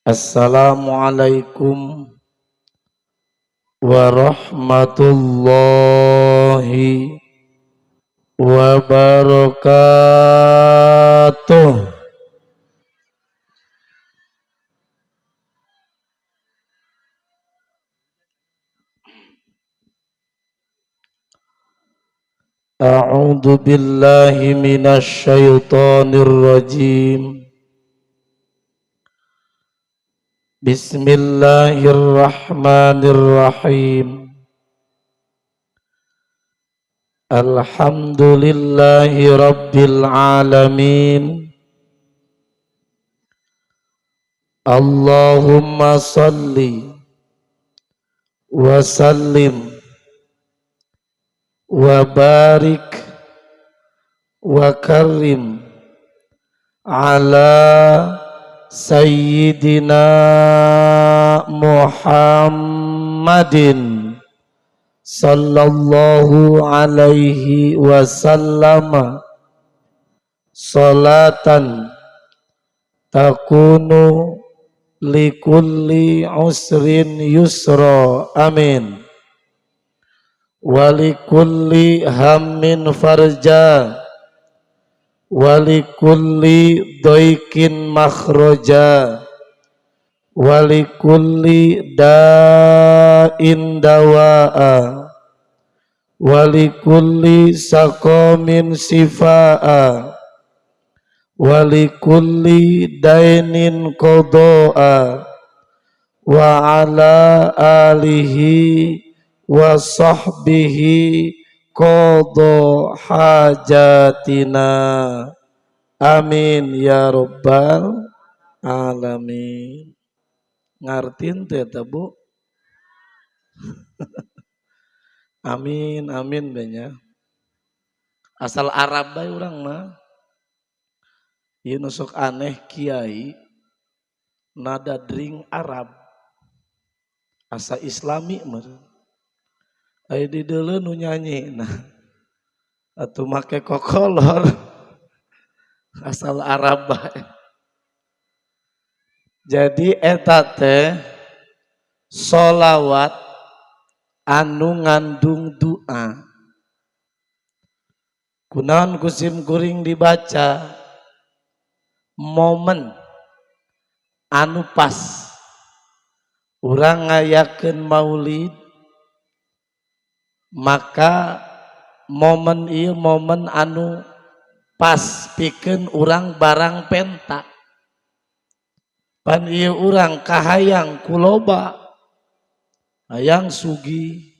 Assalamualaikum warahmatullahi wabarakatuh. A'udzu billahi minasy syaithanir rajim. Bismillahirrahmanirrahim. Alhamdulillahi rabbil alamin. Allahumma salli wa sallim wa barik wa karrim ala sayyidina Muhammadin sallallahu alaihi wasallam, salatan takunu likulli usrin yusra, amin, walikulli hammin farja, walikulli doikin makhroja, walikulli da'in dawaa, walikulli saqamin sifaa, walikulli dainin qada'a, wa ala alihi wa sahbihi qada hajatina, amin ya rabbal alamin. Ngartin teh eta, Bu? Amin amin banyak asal Arab bae urang mah. Ieu nu sok aneh, kiai nada dring Arab, asa islami meureun. Aya di deuleu nu nyanyi, nah atuh make kokolor asal Arab bae. Jadi eta teh solawat anu ngandung doa. Kunaon ku sim kuring dibaca momen anu pas urang ngayakeun maulid? Maka momen ieu momen anu pas pikeun urang barang penta. Pan ieu urang kahayang ku loba, hayang sugih,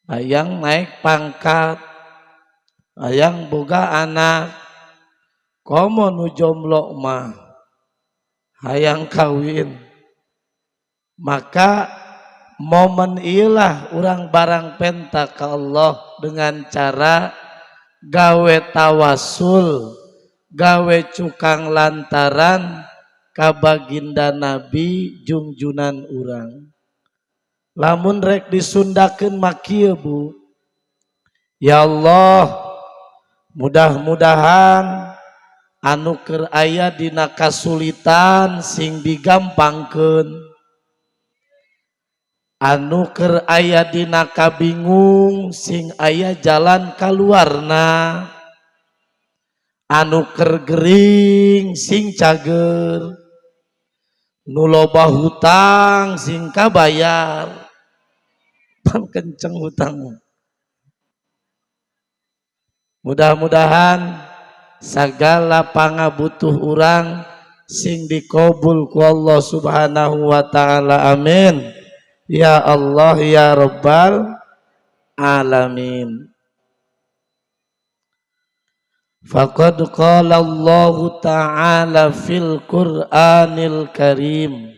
hayang naik pangkat, hayang boga anak, komo nu jomblo mah hayang kawin. Maka momen ilah urang barang penta ke Allah dengan cara gawe tawasul, gawe cukang lantaran ka baginda Nabi jungjunan urang. Lamun rek disundakeun mah kieu, Bu. Ya Allah, mudah-mudahan anu keur aya dina kasulitan sing digampangkeun, anu keur aya dina kabingung sing aya jalan kaluarna, anu keur gering sing cager, nu loba hutang sing kabayar. Pan kenceng hutang. Mudah-mudahan segala pangabutuh urang sing dikabul ku Allah Subhanahu wa taala, amin ya Allah ya Rabbal alamin. Faqad qala Allah ta'ala fil Qur'anil Karim.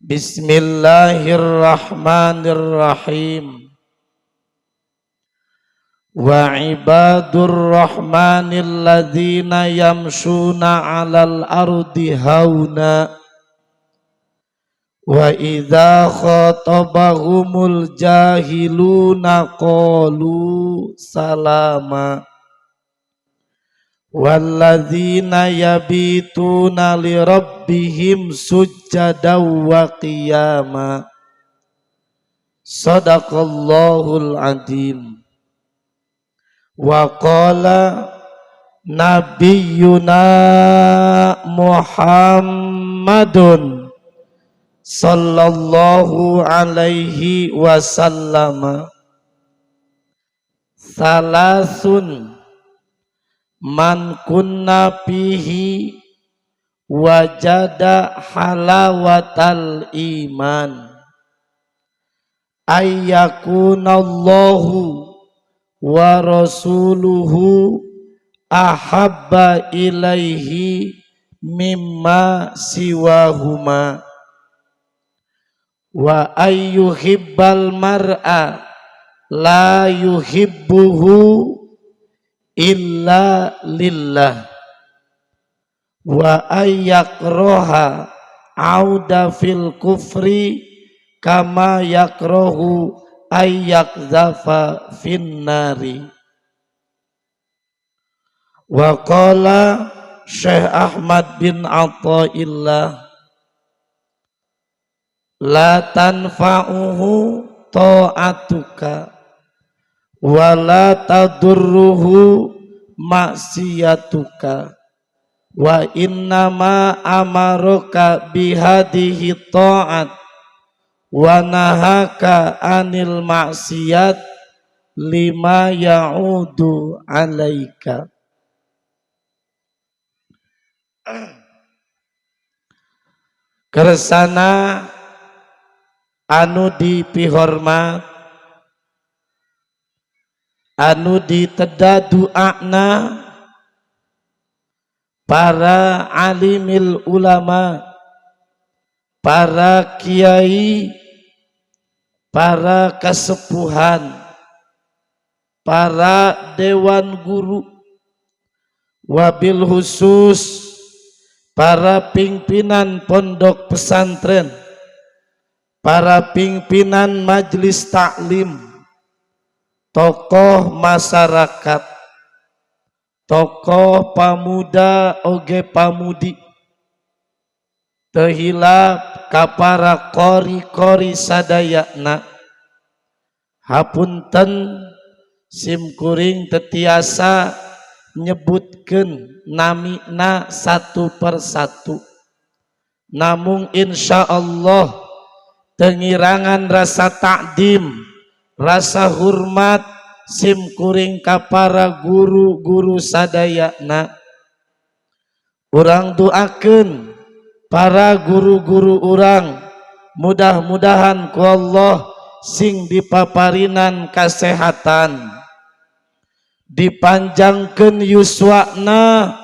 Bismillahirrahmanirrahim. Wa ibadur rahmanil ladzina yamshuna 'alal ardi hauna wa idza khatabahumul jahiluna qalu salama. Walladzina yabituna li rabbihim sujjadan wa qiyama. Sadaqallahul adzim. Wa qala nabiyyuna Muhammadun sallallahu alaihi wasallam, salasun man kunna fihi wajada halawatal iman, ayyakunallahu wa rasuluhu ahabba ilaihi mimma siwahuma, wa ayyuhibbal mar'a la yuhibbuhu illa lillah, wa ayyakraha auda fil kufri kama yakrahu ayyakzafa finnari. Wa qala Syekh Ahmad bin Athaillah, la tanfa'uhu ta'atuka wa la tadurruhu maksiyatuka, wa innama amaraka bihadihi ta'at wa nahaka anil maksiat lima ya'udu alaika. Kersana anu dipihormat, anu diteda du'ana, para alimil ulama, para kiai, para kesepuhan, para dewan guru, wabil khusus para pimpinan pondok pesantren, para pimpinan majelis taklim, tokoh masyarakat, tokoh pamuda oge pamudi, teu hilap ka para qori-qori sadayana. Hapunten, sim kuring teu tiasa nyebutkeun namina satu persatu, namung insya Allah tengirangan rasa takdim, rasa hormat sim kuring ka para guru-guru sadayana. Urang doakeun para guru-guru urang, mudah-mudahan ku Allah sing dipaparinan kesehatan, dipanjangkeun yuswana,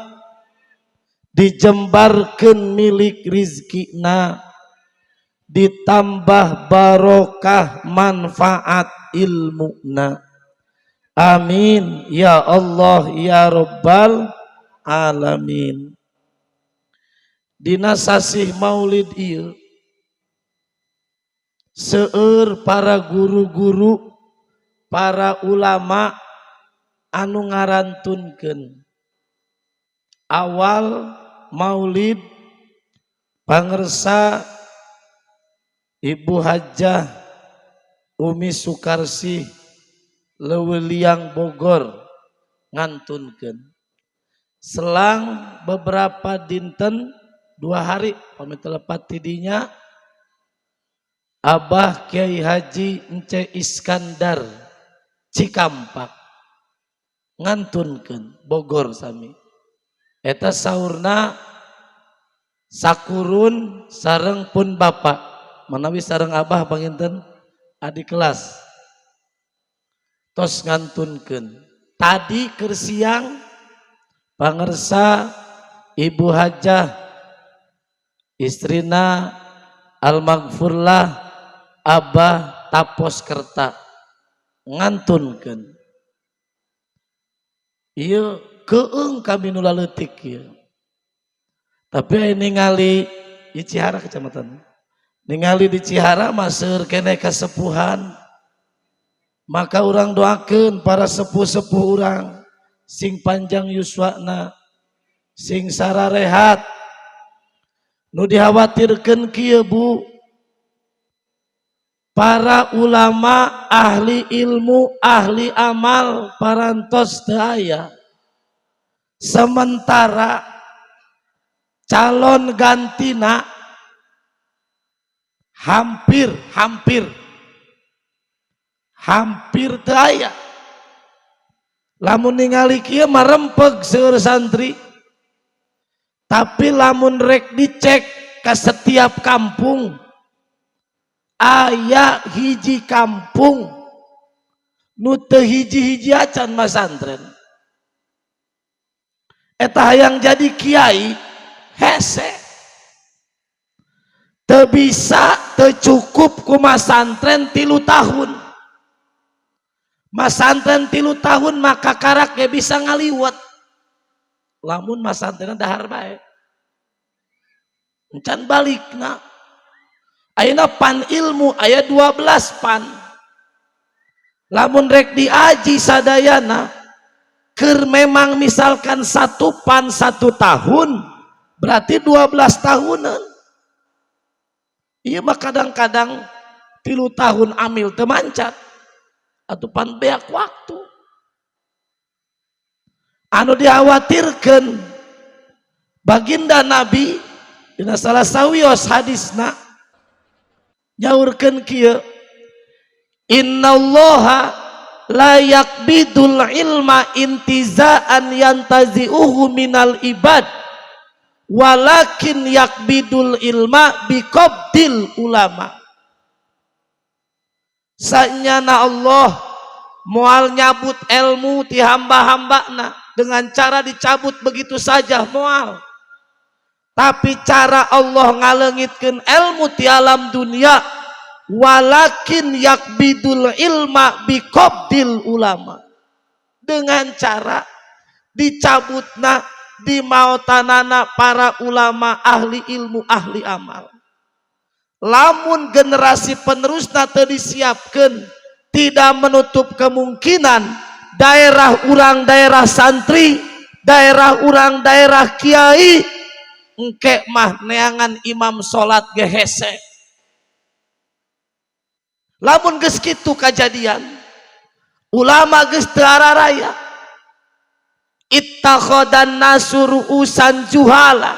dijembarkeun milik rizkina, ditambah barokah manfaat ilmuna. Amin ya Allah ya Rabbal alamin. Dina sasih Maulid ieu seueur para guru-guru, para ulama anu ngarantunkeun. Awal Maulid, pangersa Ibu Hajah Umi Sukarsih, Leuwiliang, Bogor, ngantunkeun. Selang beberapa dinten, 2 hari pamit lepat tidinya, Abah Kiai Haji Ence Iskandar, Cikampak, ngantunkeun, Bogor sami. Eta saurna sakurun sareng pun bapak, manawi sareng abah panginten adik kelas, tos ngantunkeun. Tadi keur siang, pangersa Ibu Hajah, istrina almaghfurlah Abah Tapos Kerta, ngantunkeun. Ieu keung kami nu leutik ieu, tapi ningali di Cihara, kecamatan, ningali di Cihara mah seueur keneh kasepuhan. Maka urang doakeun para sepuh-sepuh urang. Sing panjang yuswana, sing sararehat. Nu dikhawatirkeun kieu, Bu, para ulama, ahli ilmu, ahli amal parantos teu aya, sementara calon gantina hampir hampir hampir teu aya. Lamun ningali kieu marempeg seueur santri, tapi lamun rek dicek ke setiap kampung, aya hiji kampung nu teu hiji-hiji acan masantren. Eta hayang jadi kiai hese, teu bisa, teu cukup ku masantren 3 tahun. Masantren 3 tahun maka karak ge bisa ngaliwat lamun masantren dahar bae encan balikna. Ayeuna pan ilmu aya 12 pan. Lamun rek diaji sadayana, keur memang misalkan satu pan satu tahun, berarti 12 tahunan. Iya mah kadang-kadang 3 tahun amil teu mancat atau pan beak waktu. Anu dikhawatirkan, baginda Nabi dina salah sawios hadisna nyaurkeun kieu, "Innallaha la yaqbidul ilma intiza'an yantazi'uhu minal ibad, walakin yaqbidul ilma biqabdil ulama." Sanyana Allah moal nyabut ilmu ti hamba-hambana dengan cara dicabut begitu saja, moal. Tapi cara Allah ngalengitkeun ilmu ti alam dunia, walakin yaqbidul ilma biqabdil ulama, dengan cara dicabutna, dimautanana para ulama, ahli ilmu, ahli amal. Lamun generasi penerusna teu disiapkeun, tidak menutup kemungkinan daerah urang daerah santri, daerah urang daerah kiai, engke mah neangan imam salat ge hese. Lamun geus kitu kajadian, ulama geus teu araraya, ittakhadan nasu ru'usan juhala,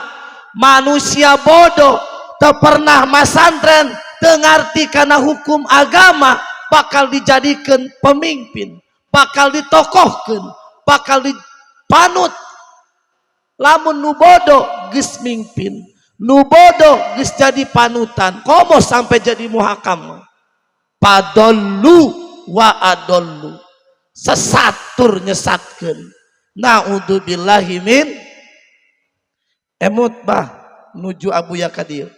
manusia bodoh, teu pernah masantren, teu ngarti kana hukum agama, bakal dijadikan pemimpin, bakal ditokohkeun, bakal dipanut. Lamun nu bodoh geus mimpin, nu bodoh geus jadi panutan, komo sampai jadi muhakam, fadollu wa adollu, sesat tur nyesatkeun. Naudzubillahi min. Emut bah nuju Abuya ka dieu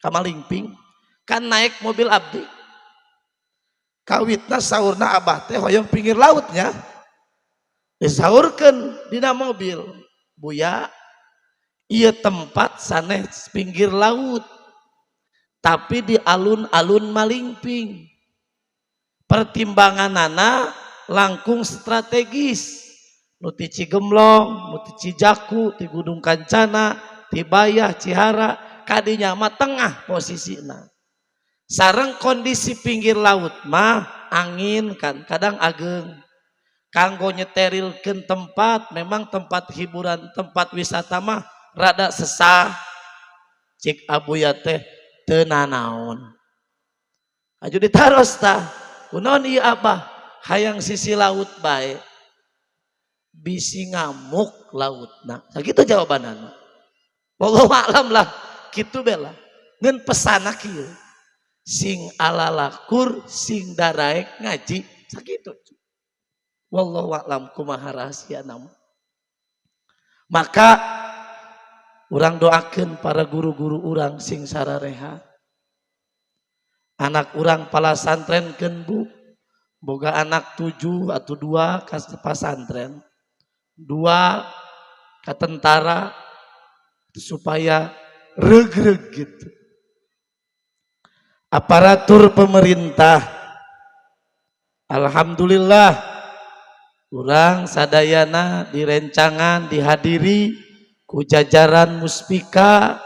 ka Malingping kan naik mobil abdi. Kawitna saurna abah teh hoyong pinggir lautnya. Disaurkeun dina mobil, "Buya, iya tempat sanes pinggir laut, tapi di alun-alun Malingping. Pertimbanganana langkung strategis, nu ti Cigemblong, nu ti Cijaku, ti Gunung Kancana, ti Bayah, Cihara, kadinya mah tengah posisina. Sareng kondisi pinggir laut mah angin kan kadang ageng. Kanggo nyeterilkeun tempat, memang tempat hiburan, tempat wisata mah rada sesah." Cik Abuya teh, "Teu nanaon." Aju ditaros tah, "Kunaon ieu Abah hayang sisi laut bae?" "Bisi ngamuk lautna." Sakitu jawabanana. Wallahu a'lam lah, kitu bela. Ngan pesana kieu. Sing alalakur, sing daraek ngaji, sakitu. Wallahu a'lam kumaha rahasia nama. Maka urang doakan para guru-guru urang sing sarareha. Anak urang palasantrenkeun, Bu. Boga anak tujuh atau dua ka pasantren, dua ke tentara, supaya regreg gitu. Aparatur pemerintah, alhamdulillah. Urang sadayana direncangan dihadiri ku jajaran Muspika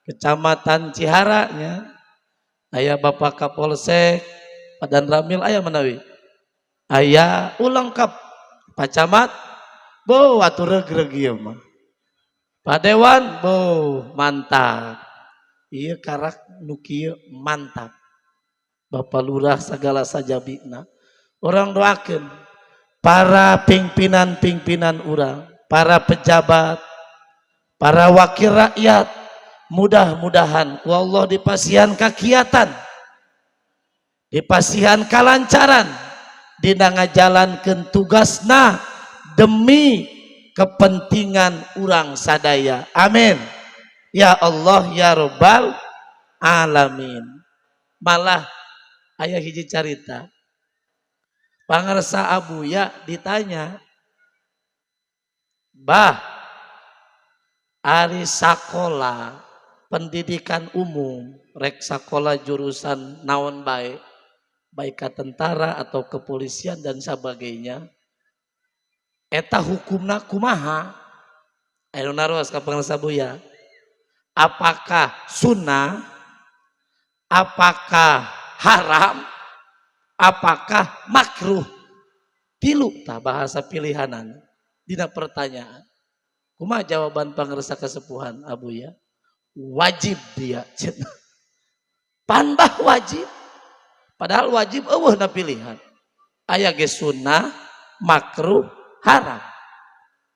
Kecamatan Cihara nya. Aya Bapak Kapolsek, Pak Danramil aya manawi. Aya lengkap, Pak Camat, bo atuh regreg ieu mah. Pak Dewan, bo mantap. Ieu karak nu kieu mantap. Bapak Lurah segala sajabina. Urang doakeun para pimpinan-pimpinan urang, para pejabat, para wakil rakyat, mudah-mudahan ku Allah dipasihan kakiatan, dipasihan kalancaran dina ngajalankeun tugasna demi kepentingan urang sadaya. Amin. Ya Allah ya Robbal alamin. Malah aya hiji carita. Pangersa Abuya ditanya, "Bah, ari sakola pendidikan umum, rek sakola jurusan naon bae, baik ke tentara atau kepolisian dan sebagainya, eta hukumna kumaha?" Ayo naros ka Pangersa Buya. Apakah sunnah? Apakah haram? Apakah makruh? Tilu tah bahasa pilihanan dina pertanyaan. Kumaha jawaban pangersa kesepuhan Abuya? Wajib dia cenah. Pan, Bah, wajib. Padahal wajib euweuh na pilihan. Aya ge sunnah, makruh, haram.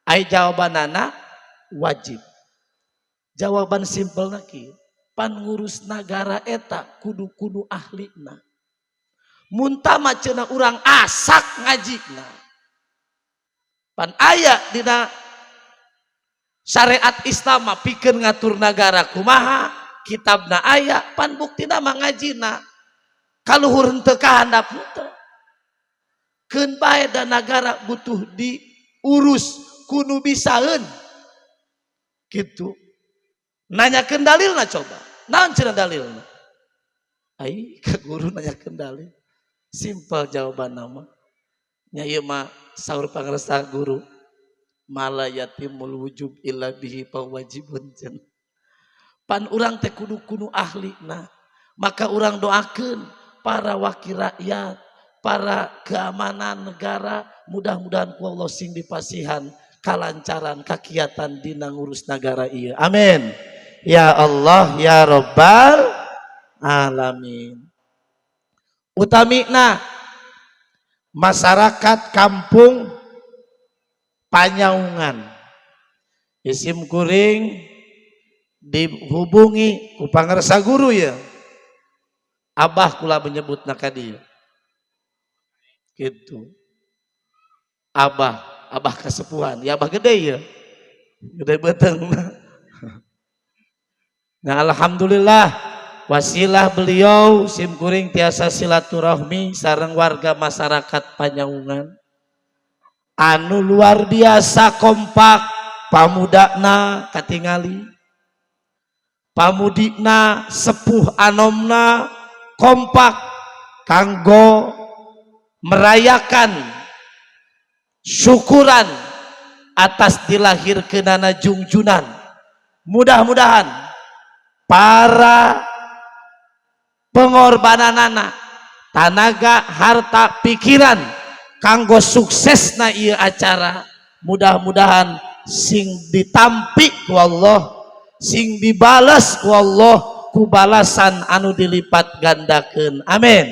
Aya jawabanana wajib. Jawaban simpel kieu. Pan ngurus nagara eta kudu-kudu ahlina. Muntama cenah urang asak ngajina. Pan aya dina syariat Islam mah pikeun ngatur nagara kumaha, kitabna aya, pan buktina mah ngajina. Kaluhur henteu kahandap henteu. Keun bae da nagara butuh diurus kudu bisaeun. Gitu. Nanyakeun dalilna coba. Naon cenah dalilna? Ai ka guru nanyakeun dalil. Simpel jawaban nama. Nya ieu mah saur pangersa guru. Ma la yatimmul wujub illa bihi wajibun cenah. Pan urang teh kudu kudu ahli nah. Maka urang doakeun para wakil rakyat, para keamanan negara, mudah-mudahan ku Allah sing dipasihan kalancaran kakiatan dina ngurus nagara ieu. Amin. Ya Allah ya Rabbal alamin. Utamina masyarakat kampung Panyaungan. Isim kuring dihubungi ku pangersa guru ya. Abah kula menyebut ka dieu. Gitu. Abah, abah kesepuhan, ya abah gede ya. Gede beteng. Nah, alhamdulillah wasilah beliau sim kuring tiasa silaturahmi sareng warga masyarakat Panyaungan anu luar biasa kompak, pamudana katingali, pamudina, sepuh anomna kompak kanggo merayakan syukuran atas dilahirkeunana Jungjunan. Mudah-mudahan para pengorbanan anak, tanaga, harta, pikiran kanggo suksesna ieu acara mudah-mudahan sing ditampi ku Allah, sing dibalas ku Allah ku balasan anu dilipat gandakeun. Amin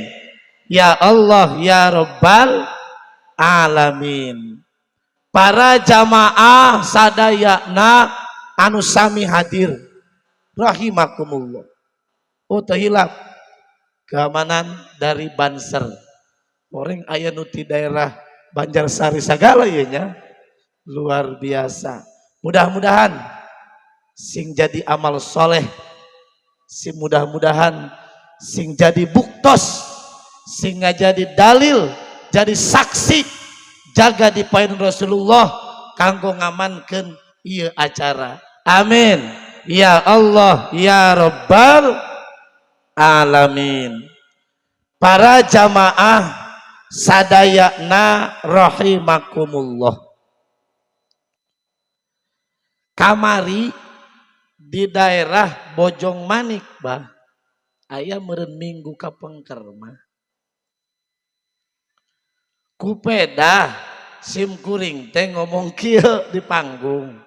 ya Allah ya Rabbal alamin. Para jamaah sadayana anu sami hadir rahimakumullah. Oh, hilap keamanan dari Banser. Orang aya nu ti daerah Banjarsari sagala ieu nya, luar biasa. Mudah-mudahan sing jadi amal soleh, sing mudah-mudahan sing jadi buktos, sing jadi dalil, jadi saksi jaga di payun Rasulullah kanggo ngamankeun ieu acara. Amin ya Allah ya Rabbal alamin. Para jamaah Sadayana rahimakumullah. Kamari di daerah Bojong Manik, bah, aya meureun minggu kapengker mah. Ku pedah sim kuring teh ngomong kieu di panggung.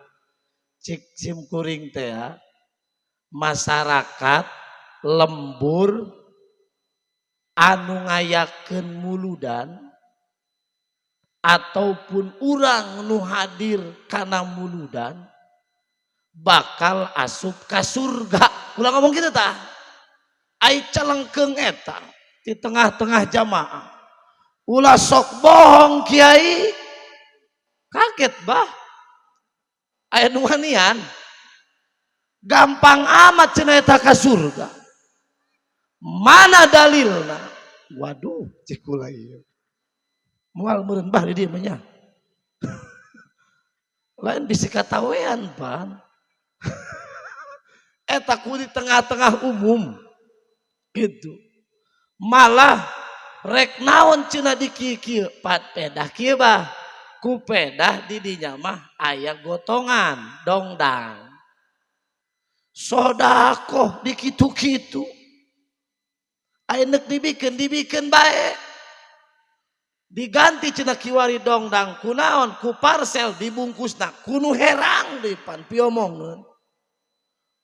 Cik sim kuring teh ya, masyarakat lembur anu ngayakeun muludan ataupun urang nu hadir kana muludan bakal asup ka surga. Ulah ngomong gitu tah. Ai celengkeung eta di tengah-tengah jamaah. "Ulah sok bohong, Kiai." Kaget, bah. Aya nu wanian. "Gampang amat cenah eta ka surga. Mana dalilna?" Waduh, cek kula ieu. Moal meureun bah di dieu mah nya. Lain bisi katawean pan. Eta ku di tengah-tengah umum. Gitu. Malah rek naon cenah di kieu-kieu pat pedah kieu bah. Ku pedah di dinya mah aya gotongan dongdang. Sodakoh di kitu-kitu. Aya nek dibikeun, dibikeun bae. Diganti cenah kiwari dongdang kunaon, ku parsel dibungkusna ku nu herang deui pan piomongeun.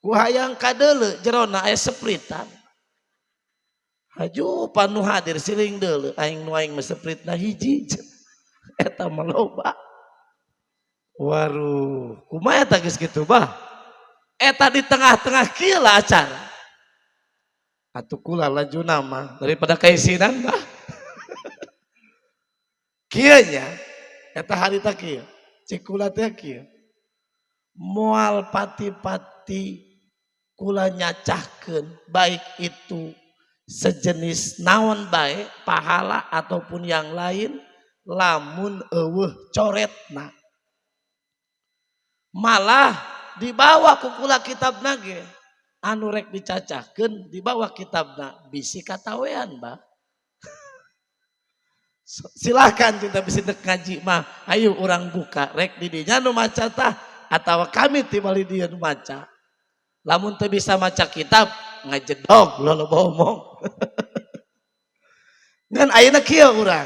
Ku hayang kadeuleu jerona aya Sprite-an. Haju pan nu hadir siling deuleu, aing nu aing mah Sprite-na hiji. Eta mah loba. Waduh, kumaha eta geus kitu bah? Eta di tengah-tengah kieu lah acara. Atuh kula laju nama daripada kaisinan bah. Kieu nya, eta harita kieu. Cek kula teh kieu. Moal pati-pati kula nyacahkeun baik itu sejenis naon bae, pahala ataupun yang lain, lamun euweuh coretna. Malah dibawa ku kula kitabna ge, anu rek dicacahkeun dibawa kitabna bisi katawean bah. Silahkan kita bisa dek ngaji mah, ayo urang buka rek di dinya nu maca tah atau kami timbali dia nu maca. Lamun teu bisa maca kitab ngajedog loba omong. Ngan ayeuna kieu urang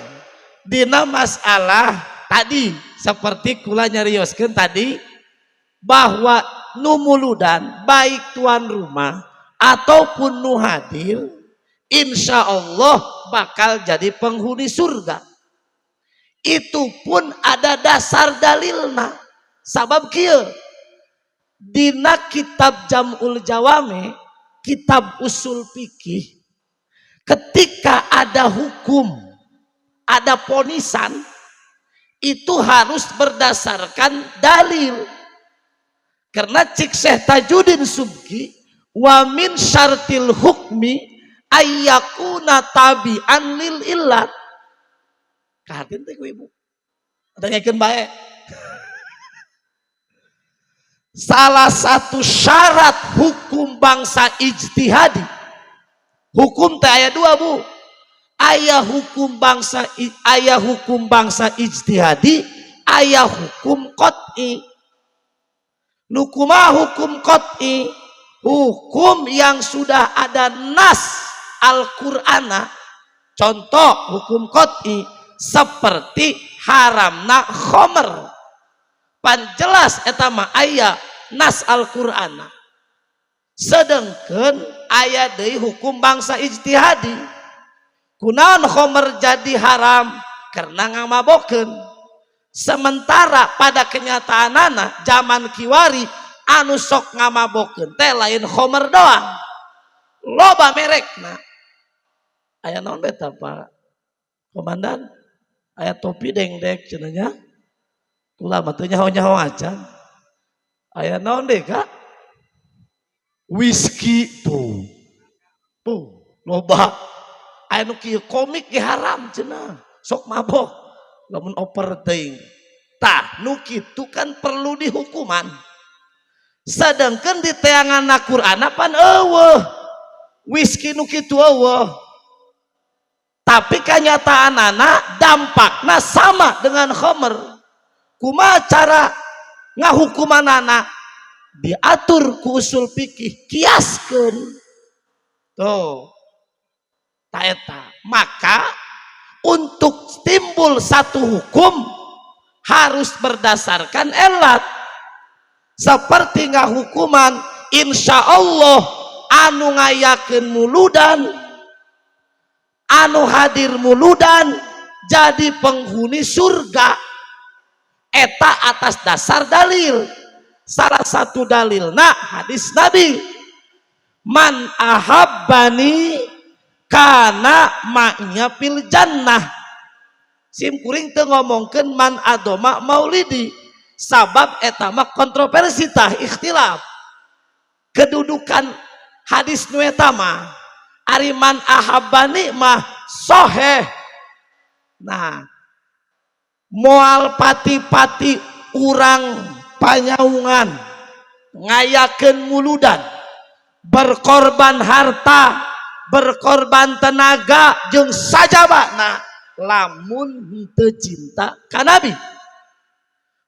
dina masalah tadi, seperti kula nyarioskeun tadi bahwa nu muludan baik tuan rumah ataupun nu hadir insya Allah bakal jadi penghuni surga. Itu pun ada dasar dalilna. Sabab kieu, dina kitab Jam'ul Jawami, kitab usul fikih, ketika ada hukum, ada ponisan, itu harus berdasarkan dalil. Karena cik Syekh Tajuddin Subki, wa min syartil hukmi ayyakuna tabi'an lil illat. Kahatin teh ku ibu. Tanyakeun bae. Salah satu syarat hukum bangsa ijtihadi. Hukum teh aya dua, Bu. Aya hukum bangsa ijtihadi, aya hukum qot'i. Nu kumaha hukum qot'i? Hukum yang sudah ada nas Al-Qur'ana. Contoh hukum qot'i seperti haramna khomer. Pan jelas eta mah aya nas Al-Qur'ana. Sedangkan aya deui hukum bangsa ijtihadi. Kunaon khomer jadi haram? Karena ngamabokeun. Sementara pada kenyataanana zaman kiwari anu sok ngamabokeun teh lain khomer doang. Loba merekna. Aya naon beta, Pak Komandan? Aya topi dengdek cenah nya. Kula mah teu nyaho-nyaho acan. Aya naon deui, Kak? Whisky tuh. Tuh, loba. Aya nu kieu komik ge haram cenah. Sok mabok. Lamun oper teuing. Tah, nu kitu kan perlu dihukuman. Sedangkan di teangan Quran pan euweuh. Whisky nu kitu euweuh. Tapi kenyataanana dampaknya sama dengan khomer. Kumaha cara ngahukumanana? Diatur ku usul fikih, kiaskeun tuh ta eta. Maka untuk timbul satu hukum harus berdasarkan elat. Seperti ngahukuman, insya Allah anu ngayakeun muludan, anu hadir muludan, jadi penghuni surga. Eta atas dasar dalil. Salah satu dalil, nah, hadis Nabi, "Man ahabbani kana ma'iya fil jannah." Sim kuring teu ngomongkeun "man adoma maulidi", sabab eta mah kontroversi tah, ikhtilaf kedudukan hadis nu eta mah. Ari "man ahabbani" mah soheh. Nah, moal pati-pati urang Panyaungan ngayakeun muludan, berkorban harta, berkorban tenaga jeung sajabana, lamun henteu cinta ka Nabi.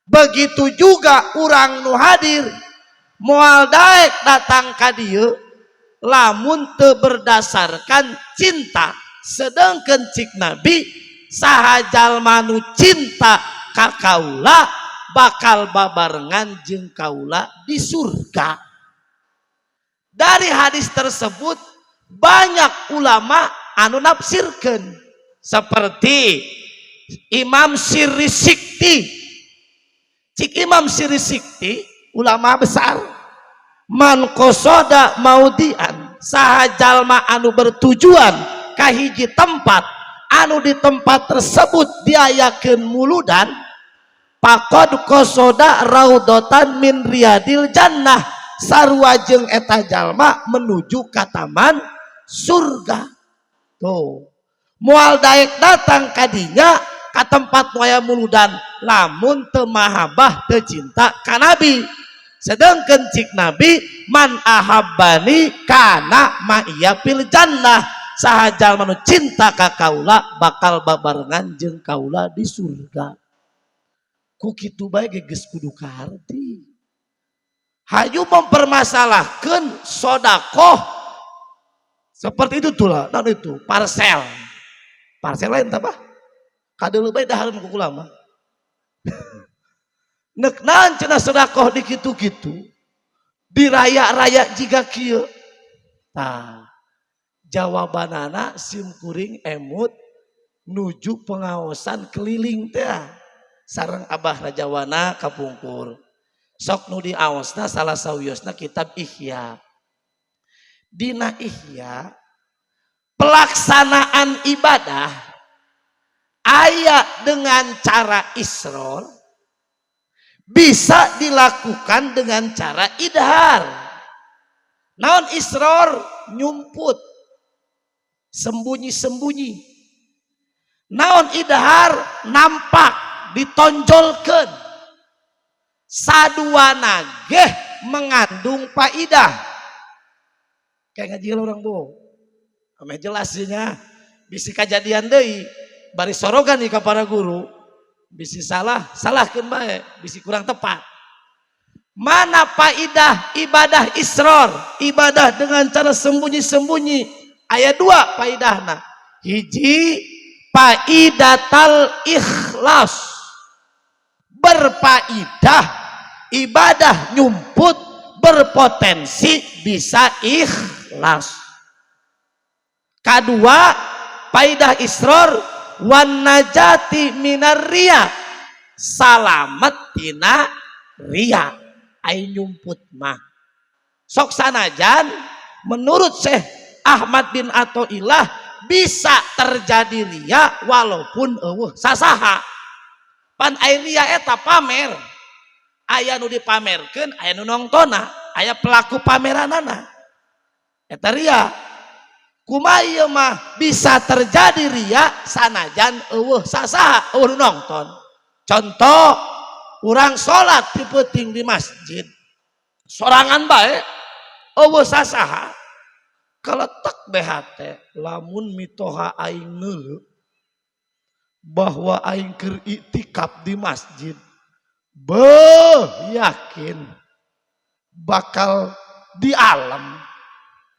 Begitu juga urang nu hadir, moal daek datang ka dieu lamun teu berdasarkan cinta. Sedangkan cik Nabi, saha jalma nu cinta ka kaula bakal babarengan jeung kaula di surga. Dari hadis tersebut banyak ulama anu nafsirkeun, seperti Imam Sirri Sikti. Cik Imam Sirri Sikti, ulama besar, "Man qosoda maudian", saha jalma anu bertujuan ka hiji tempat anu di tempat tersebut diayakeun muludan, "faqod qosoda raudhotan min riyadil jannah", sarua jeung eta jalma menuju ka taman surga. Tuh, moal daek datang kadinya ka tempat nu aya muludan lamun teu mahabbah, teu cinta ka Nabi. Sedangkan cik Nabi, "Man ahabbani kana ma'iya fil jannah", saha jalma nu cinta ka kaula bakal babarengan jeung kaula di surga. Ku kitu bae geus kudu kaharti. Hayu mempermasalahkan sodakoh seperti itu tuh lah. Dan itu parcel, parcel lain apa kadeuleu bae dahareun ku kula mah. Nek naon cenah sodakoh di kitu-kitu, diraya-raya jiga kieu? Tah, jawabanana sim kuring emut nuju pengaosan keliling teh sareng Abah Rajawana kapungkur. Sok nu diaosna salah sawiosna kitab Ihya. Dina Ihya, pelaksanaan ibadah aya dengan cara isror, bisa dilakukan dengan cara idhar. Naon isror? Nyumput, sembunyi-sembunyi. Naon idhar? Nampak, ditonjolkan. Saduana ge mengandung faidah. Kayak ngaji orang bu ameh jelasnya, bisi kejadian deui bari sorogan nih ka para guru, bisi salah, salahkeun bae, bisi kurang tepat. Mana faidah ibadah isror, ibadah dengan cara sembunyi-sembunyi? Ayat dua faidahna. Hiji, faidatal ikhlas. Berfaidah ibadah nyumput berpotensi bisa ikhlas. Kedua, faidah isror, wan najati minar riya, salamet tina riya. Ai nyumput mah sok sanajan menurut Syekh Ahmad bin Athoillah bisa terjadi ria walaupun euweuh sasaha. Pan ai ria eta pamer, aya nu dipamerkeun, aya nu nongtona, aya pelaku pameranana, eta ria. Kumaha ieu mah bisa terjadi ria sanajan euweuh sasaha, euweuh nu nongton? Contoh, urang salat di peuting di masjid sorangan bae, euweuh sasaha. Kaletak BHT lamun mitoha aing neuleu bahwa aing keur iktikaf di masjid, beuh, yakin bakal di alam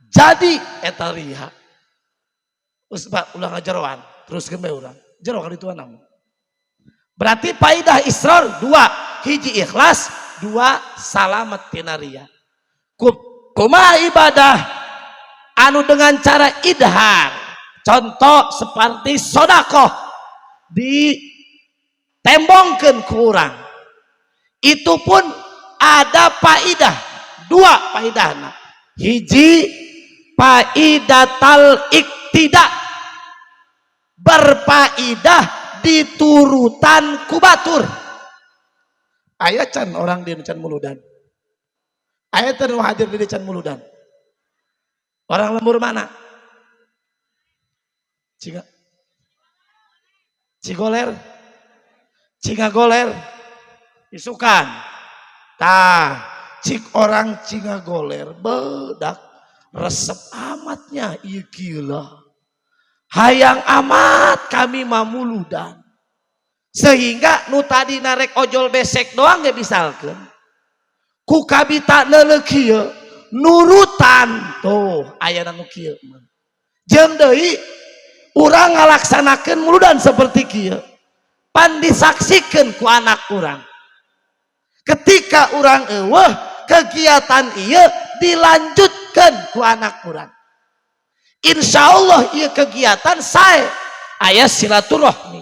jadi eta ria. Geus, Pak, ulah ngajeroan, teruskeun bae urang. Jero ka ditu namun. Berarti faidah israr dua, hiji ikhlas, dua salamet tina ria. Kumaha ibadah anu dengan cara idhar? Contoh seperti sodakoh ditembongkeun ku urang. Itu pun ada faidah, dua faidahna. Hiji, faidatal iktida, berfaidah diturutan ku batur. Aya can orang di can muludan? Aya teu hadir di can muludan? Orang lembur mana? Ciga Cigoler, Cingagoler, isukan. Tah, cik orang Cingagoler bedak resep amatnya, ieu kieu. Hayang amat kami mamuludan. Sehingga nu tadi narek ojol besek doang ge, misalkan ku kabita neuleuh kieu nurutan. Tuh, aya nu kieu mah. Jeung deui urang ngalaksanakeun muludan seperti kieu, pan disaksikeun ku anak urang. Ketika urang eueuh, kegiatan ieu dilanjutkan ku anak urang. Insya Allah ieu kegiatan sae, aya silaturahmi,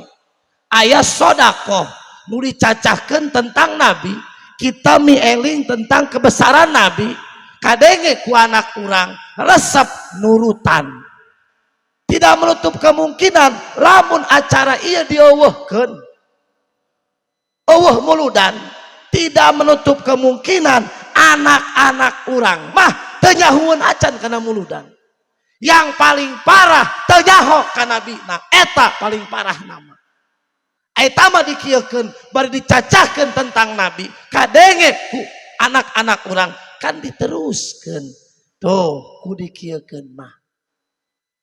aya sodakoh nu dicacahkeun tentang nabi, kita mieling tentang kebesaran nabi, kadenge ku anak urang, resep, nurutan. Tidak menutup kemungkinan lamun acara ieu dieuweuhkeun, euweuh muludan, tidak menutup kemungkinan anak-anak urang mah teu nyahueun acan kana muludan. Yang paling parah teu nyaho ka nabi. Nah, eta paling parah nama. Eta mah dikieukeun bari dicacahkeun tentang nabi, kadenge ku anak-anak urang, kan diteruskeun. Tuh, ku dikieukeun mah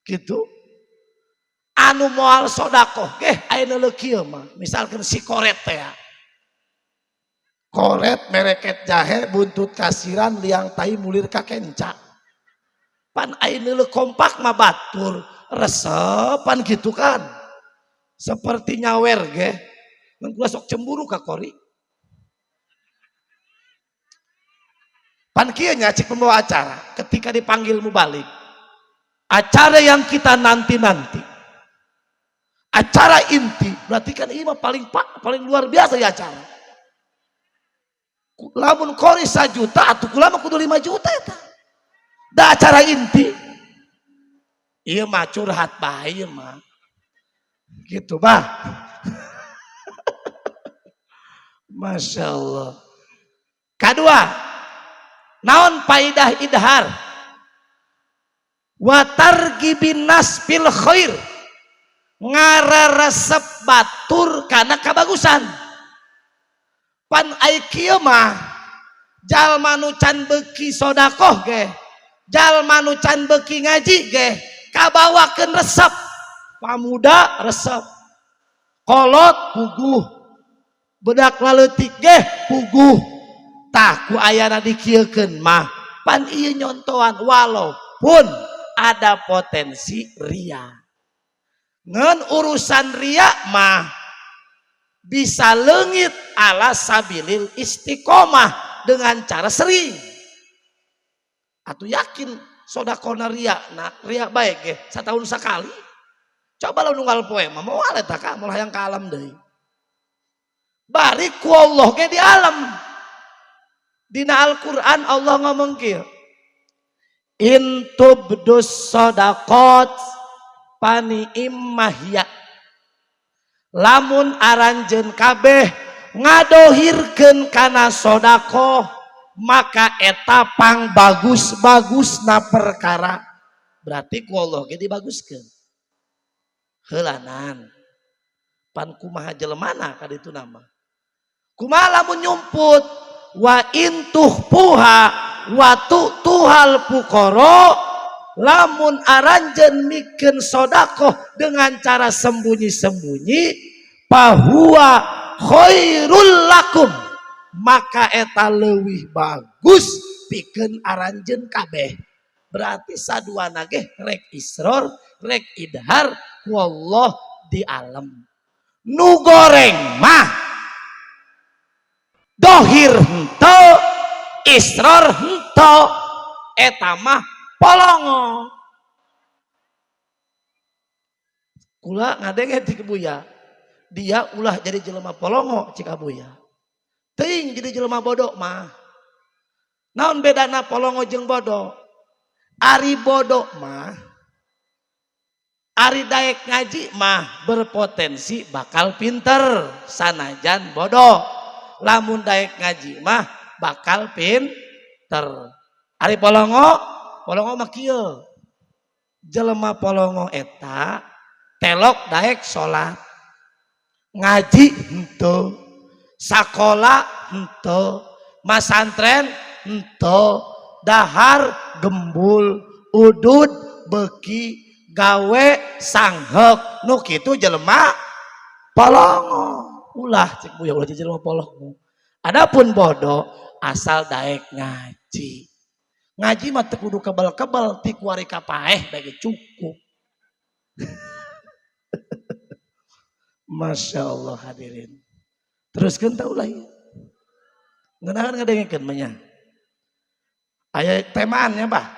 gitu. Anu moal sodakoh geh aya neuleuh kieu mah, misalkan si koret teh, koret mereket jahe, buntut kasiran, liang tai mulir ka kenca, pan aya neuleuh kompak mah batur resepan gitu kan. Seperti nyawer ge, mun kula sok cemburu ka kori. Pan kieu nya, cik pembawa acara ketika dipanggil mubalig, acara yang kita nanti-nanti, acara inti, berarti kan ini mah paling, pak, paling luar biasa ya acara. Lamun kori 1 juta atau kula mah kudu 5 juta eta da acara inti. Iya mah curhat bae ieu mah gitu, bah. Masya Allah. Kedua, naon faidah idhar? Wa targibin nas fil khair, ngararesep batur kana kabagusan. Pan ai kieu mah jalma nu can beuki sodakoh ge, jalma nu can beuki ngaji ge, kabawakeun resep. Pamuda resep, kolot puguh, bedak laleutik ge puguh. Tah, ku ayana dikieukeun mah pan ieu nyontohan, walaupun ada potensi ria. Ngan urusan ria mah bisa leungit ala sabilil istiqomah dengan cara sering. Atau yakin sodakona ria, nah ria baik ge setahun sekali. Coba lo nunggal poe mah moal eta ka, moal hayang ka alam deui. Bari ku Allah ge di alam. Dina Al-Qur'an Allah ngomong kieu. In tubdus sadaqat pani immahya. Lamun aranjeun kabeh ngadohirkeun kana sodakoh, maka eta pang bagus-bagusna perkara. Berarti ku Allah ge dibaguskeun. Heulanan. Pan kumaha jelemana ka ditu nama. Kumaha lamun nyumput wa in tuhpuha wa tu'tuhal fuqara Lamun aranjeun mikeun sodakoh dengan cara sembunyi-sembunyi, fahuwa khairul lakum, maka eta leuwih bagus pikeun aranjeun kabeh. Berarti saduana ge, rek isror rek idhar, ku Allah di alam. Nu goreng mah dohir henteu, isror henteu, eta mah polongo. Kula ngadenge ti Buya, dia ulah jadi jelema polongo. Cik Buya, teuing jadi jelema bodoh mah. Naon bedana polongo jeung bodoh? Ari bodoh mah, ari daek ngaji mah berpotensi bakal pinter. Sanajan bodoh, lamun daek ngaji mah bakal pinter. Ari polongo, polongo mah kieu. Jelema polongo eta telok daek salat, ngaji henteu, sakola henteu, masantren henteu, dahar gembul, udud beki, gawe sanghek. Nu kitu jelema polongo. Ulah, cek Buya, ulah jelema polongo. Adapun bodoh, asal daek ngaji. Ngaji mah teu kudu kebal-kebal, ti kuari ka paeh bagi cukup. Masya Allah, hadirin. Teruskeun tah ulah ieu? Ngeunaheun ngadengekeun mah nya. Aya temaannya, Bah.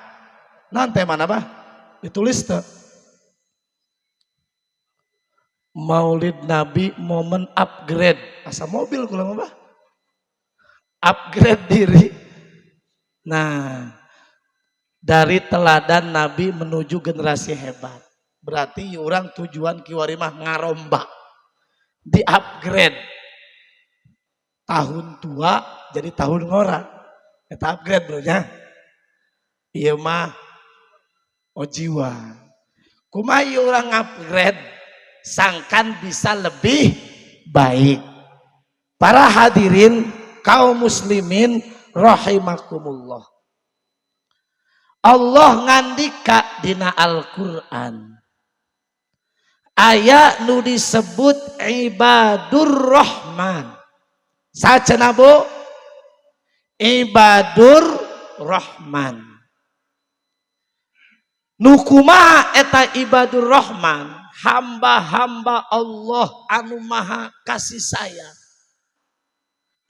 Naon temana, Bah? Ditulis teu? Maulid Nabi momen upgrade. Asa mobil kula mah, Bah. Upgrade diri. Nah, dari teladan Nabi menuju generasi hebat. Berarti orang tujuan kiwari mah ngarombak. Di upgrade. Tahun tua jadi tahun ngora. Eta upgrade, bro, nya. Ieu mah oh jiwa. Kumaha ieu urang upgrade sangkan bisa lebih baik? Para hadirin kaum muslimin rahimakumullah. Allah ngandika dina Al-Qur'an. Aya nu disebut ibadur rahman. Saha, Bu? Ibadur rahman. Nu kumaha eta ibadur rahman? Hamba-hamba Allah anu maha kasih sayang.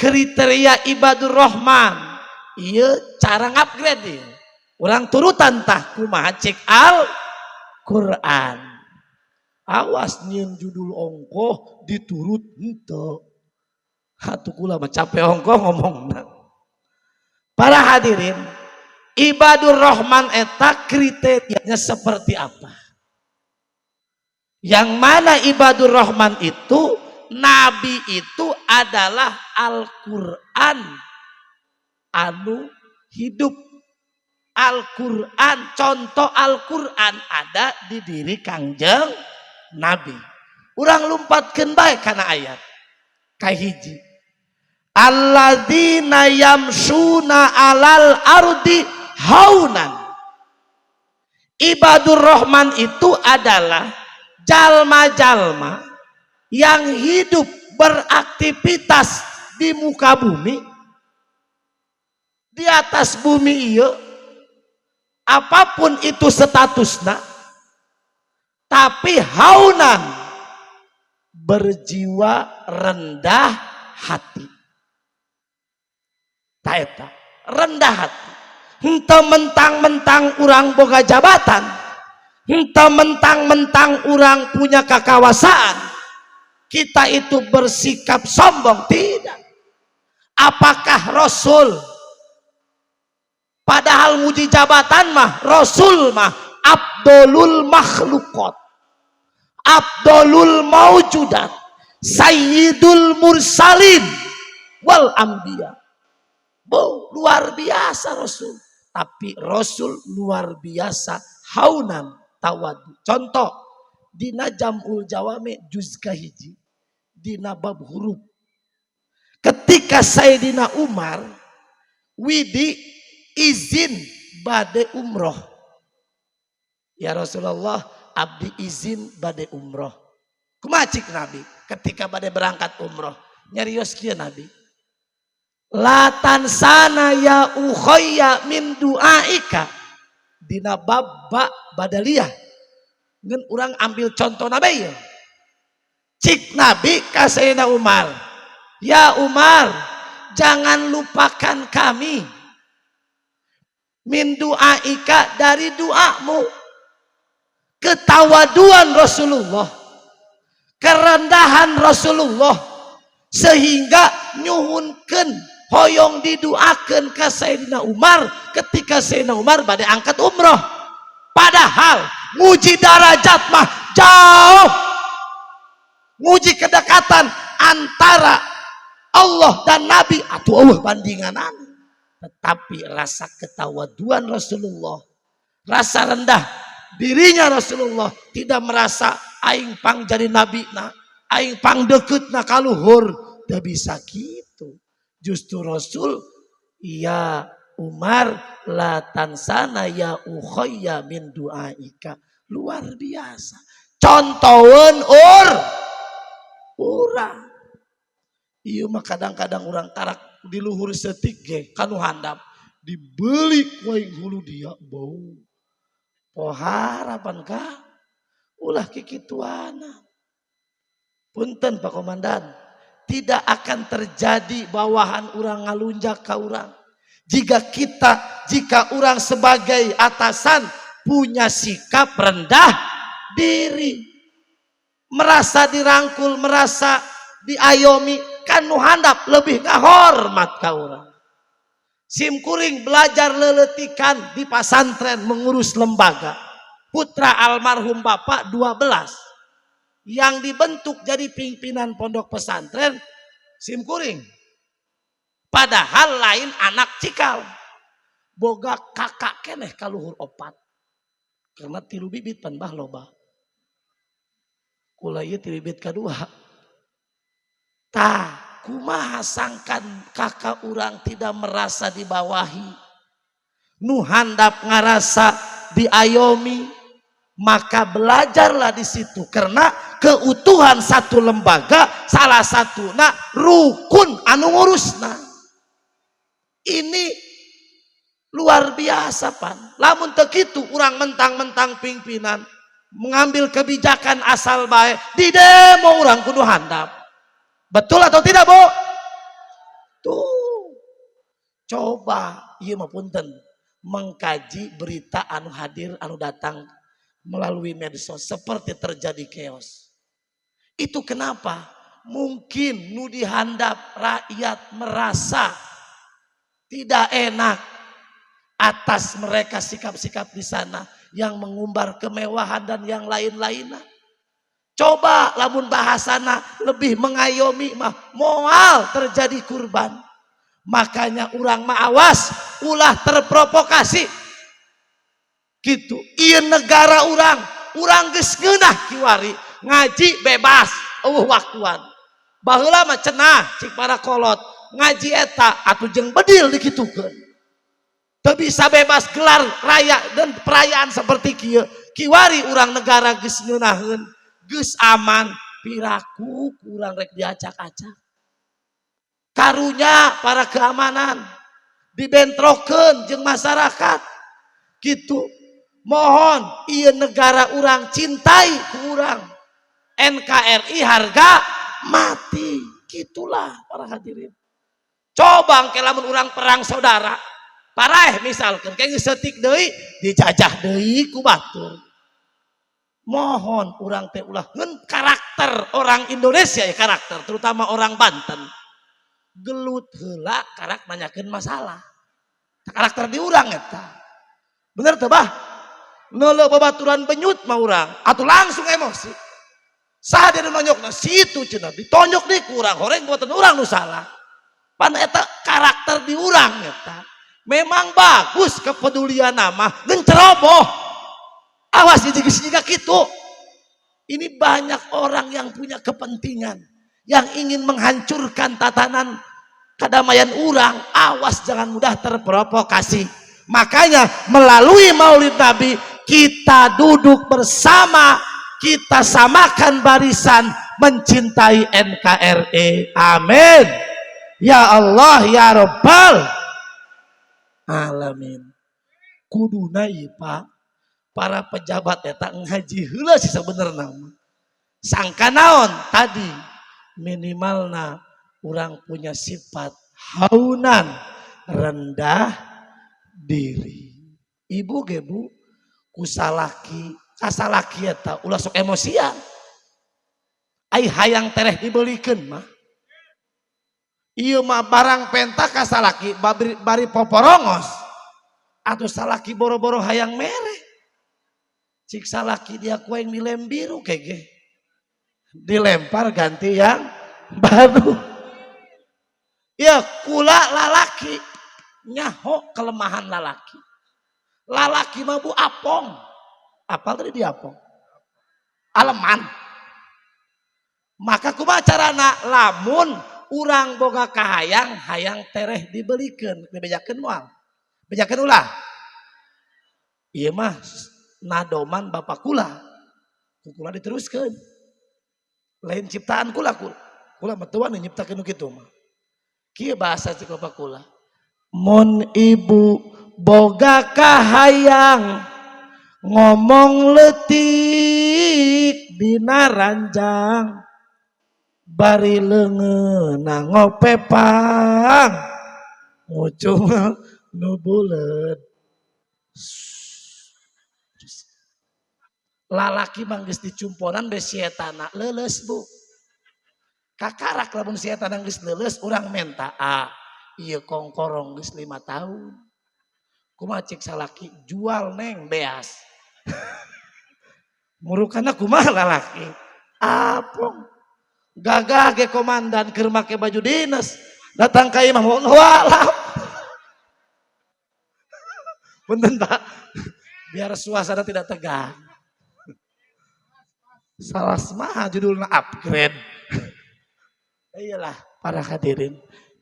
Kriteria ibadur rahman, ieu cara ngupgrade ieu. Urang turutan tah kumaha cek Al Quran. Awas nyieun judul ongkoh diturut henteu. Hatu kula mah capek ongkoh ngomongna. Para hadirin, ibadur rahman eta kriterianya seperti apa? Yang mana ibadur rahman itu, nabi itu adalah Al-Quran anu hidup. Al-Quran, contoh Al-Quran ada di diri Kangjeng Nabi. Urang lumpatkeun bae kana ayat. Kahiji. Alladzina yamshuna alal ardi haunan. Ibadur Rahman itu adalah jalma-jalma yang hidup beraktivitas di muka bumi, di atas bumi iya, apapun itu statusnya, tapi haunan, berjiwa rendah hati. Tah eta rendah hati. Henteu mentang-mentang urang boga jabatan, henteu mentang-mentang urang punya kekawasaan, kita itu bersikap sombong, tidak. Apakah Rasul, padahal muji jabatan mah, Rasul mah afdolul makhlukot, afdolul maujudat, sayyidul mursalin wal anbiya. Bo, luar biasa Rasul. Tapi Rasul luar biasa haunan, tawadu. Contoh dina Jamul Jawami juz kahiji dina bab huruf. Ketika Sayyidina Umar widi izin bade umroh. Ya Rasulullah, abdi izin bade umroh. Kumaha cik Nabi ketika bade berangkat umroh? Nyarios kieu Nabi. La tansana ya ukhayya min du'aika. Dina bab ba badaliyah. Ngan urang ambil contoh Nabi ya. Cik Nabi ka Sayyidina Umar. Ya Umar, jangan lupakan kami. Min du'aika, dari doamu. Ketawaduan Rasulullah, kerendahan Rasulullah, sehingga nyuhunkeun hoyong diduakeun ka Sayyidina Umar ketika Sayyidina Umar bade angkat umroh. Padahal nguji darajat mah jauh, nguji kedekatan antara Allah dan Nabi atau Allah bandinganan, tetapi rasa ketawaduan Rasulullah, rasa rendah dirinya Rasulullah, tidak merasa aing pang jadi nabi na, aing pang deket na kaluhur, tidak bisa gitu. Justru Rasul, ya Umar, la tansana ya ukhayya min du'aika. Luar biasa contohan urang. Iya mah kadang-kadang orang karak di luhur setik ge kanu handap dibeli ku aing hulu dia bau pohara. Pan ka ulah kikituana. Punten, Pak Komandan, tidak akan terjadi bawahan orang ngalunjak ke orang jika kita, jika orang sebagai atasan punya sikap rendah diri, merasa dirangkul, merasa diayomi, kan nu handap lebih ngahormat ka urang. Sim kuring belajar leletikan di pasantren mengurus lembaga. Putra almarhum bapak 12 yang dibentuk jadi pimpinan pondok pesantren sim kuring. Padahal lain anak cikal. Boga kakak keneh kaluhur opat. Karena tilu bibit pan bah loba. Kula ieu ti bibit kadua. Tah, kumaha sangkan kakak urang tidak merasa dibawahi? Nu handap ngarasa diayomi, maka belajarlah di situ karena keutuhan satu lembaga salah satu nah rukun anu ngurusna. Ini luar biasa pan. Lamun teu kitu, urang mentang-mentang pimpinan mengambil kebijakan asal baik, di demo urang kudu handap. Betul atau tidak, Bu? Tuh, coba ieu mah punten, mengkaji berita anu hadir, anu datang melalui medsos seperti terjadi chaos. Itu kenapa? Mungkin nu dihandap rakyat merasa tidak enak atas mereka, sikap-sikap di sana yang mengumbar kemewahan dan yang lain-lainnya. Coba lamun bahasana lebih mengayomi mah moal terjadi kurban. Makanya urang mah awas ulah terprovokasi. Gitu. Iya negara urang, urang geus ngeunah kiwari, ngaji bebas, euweuh waktuan. Baheula mah cenah cik para kolot, ngaji eta atuh jeung bedil dikitukeun. Teu bisa bebas gelar raya dan perayaan seperti kieu. Kiwari urang negara geus ngeunaheun, geus aman, piraku kurang rek diacak-acak. Karunya para keamanan dibentrokeun jeung masyarakat. Gitu. Mohon iya negara urang cintai ku urang. NKRI harga mati. Gitulah para hadirin. Coba engke lamun urang perang saudara. Paraeh misalkan kayak geus setik deui dijajah deui ku batur. Mohon urang teh ulah ngeun karakter orang Indonesia ya, karakter terutama orang Banten. Gelut heula karak nanyakeun masalah. Karakter di urang eta. Bener teu, Bah? Neuleuh babaturan benyut mah urang atuh langsung emosi. Saha dia nonyokna situ cenah, ditonjok deui ku urang, horeng buatan urang nu salah. Pan eta karakter di urang eta. Memang bagus kepedulian nama, ngan ceroboh. Awas geus jiga kitu. Ini banyak orang yang punya kepentingan, yang ingin menghancurkan tatanan kedamaian urang. Awas, jangan mudah terprovokasi. Makanya melalui Maulid Nabi Kita duduk bersama, kita samakan barisan mencintai NKRI. Amin. Ya Allah ya Rabbal Alamin. Kuduna ieu, Pak, para pejabat eta ngaji heula sih sebenarnya. Sangka naon tadi, minimalna orang punya sifat haunan, rendah diri. Ibu ge, Bu, ku salaki, kasalaki eta ulah sok emosian. Ai hayang tereh dibelikeun mah. Ieu mah barang penta ka salaki bari, bari poporongos. Atau salaki boro-boro hayang mere. Cik salaki dia ku yang dilem biru kege. Dilempar, ganti yang baru. Ya kula lalaki nyaho kelemahan lalaki. Lalaki mah, Bu, apong. Apal tadi dia apong. Aleman. Maka kumaha carana lamun urang boga kahayang, hayang tereh dibelikeun, dibejakeun moal? Bejakeun ulah. Ieu mah nadoman bapak kula. Ku kula diteruskeun. Lain ciptaan kula kula. Kula mah teu wani nyiptakeun nu kitu mah. Kieu bahasa cik bapak kula. Mun ibu boga kahayang, ngomong letik dina ranjang, bari leungeunna ngopepang, ngucung nu buleud. Lalaki mah geus dicumponan be si etana leuleus, Bu. Kakarak lamun si etana geus leuleus, urang menta, ah ieu kongkorong geus 5 tahun, kumaha cek salaki? Jual, Neng, beas. Murukana kumaha? Lalaki apong, gagah ge komandan keur make baju dinas, datang ka imah, walap. Punten, Pak, biar suasana tidak tegang. Salah mah judulnya upgrade. Iyalah, para hadirin.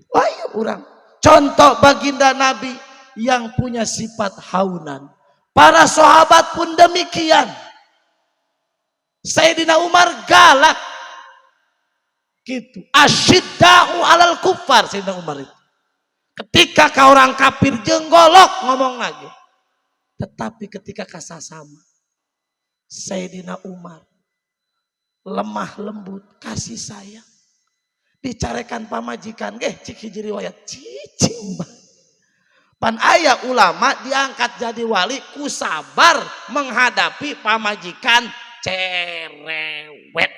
Wah, iya, orang contoh baginda Nabi yang punya sifat haunan. Para sahabat pun demikian. Sayyidina Umar galak. Gitu. Asyidda'u alal kufar Sayyidina Umar itu. Ketika ke orang kafir jenggolok ngomong lagi. Tetapi ketika kasasama, Sayyidina Umar lemah lembut, kasih sayang. Dicarekan pamajikan geh, cik hiji riwayat cicing bae. Pan aya ulama diangkat jadi wali ku sabar menghadapi pamajikan cerewet.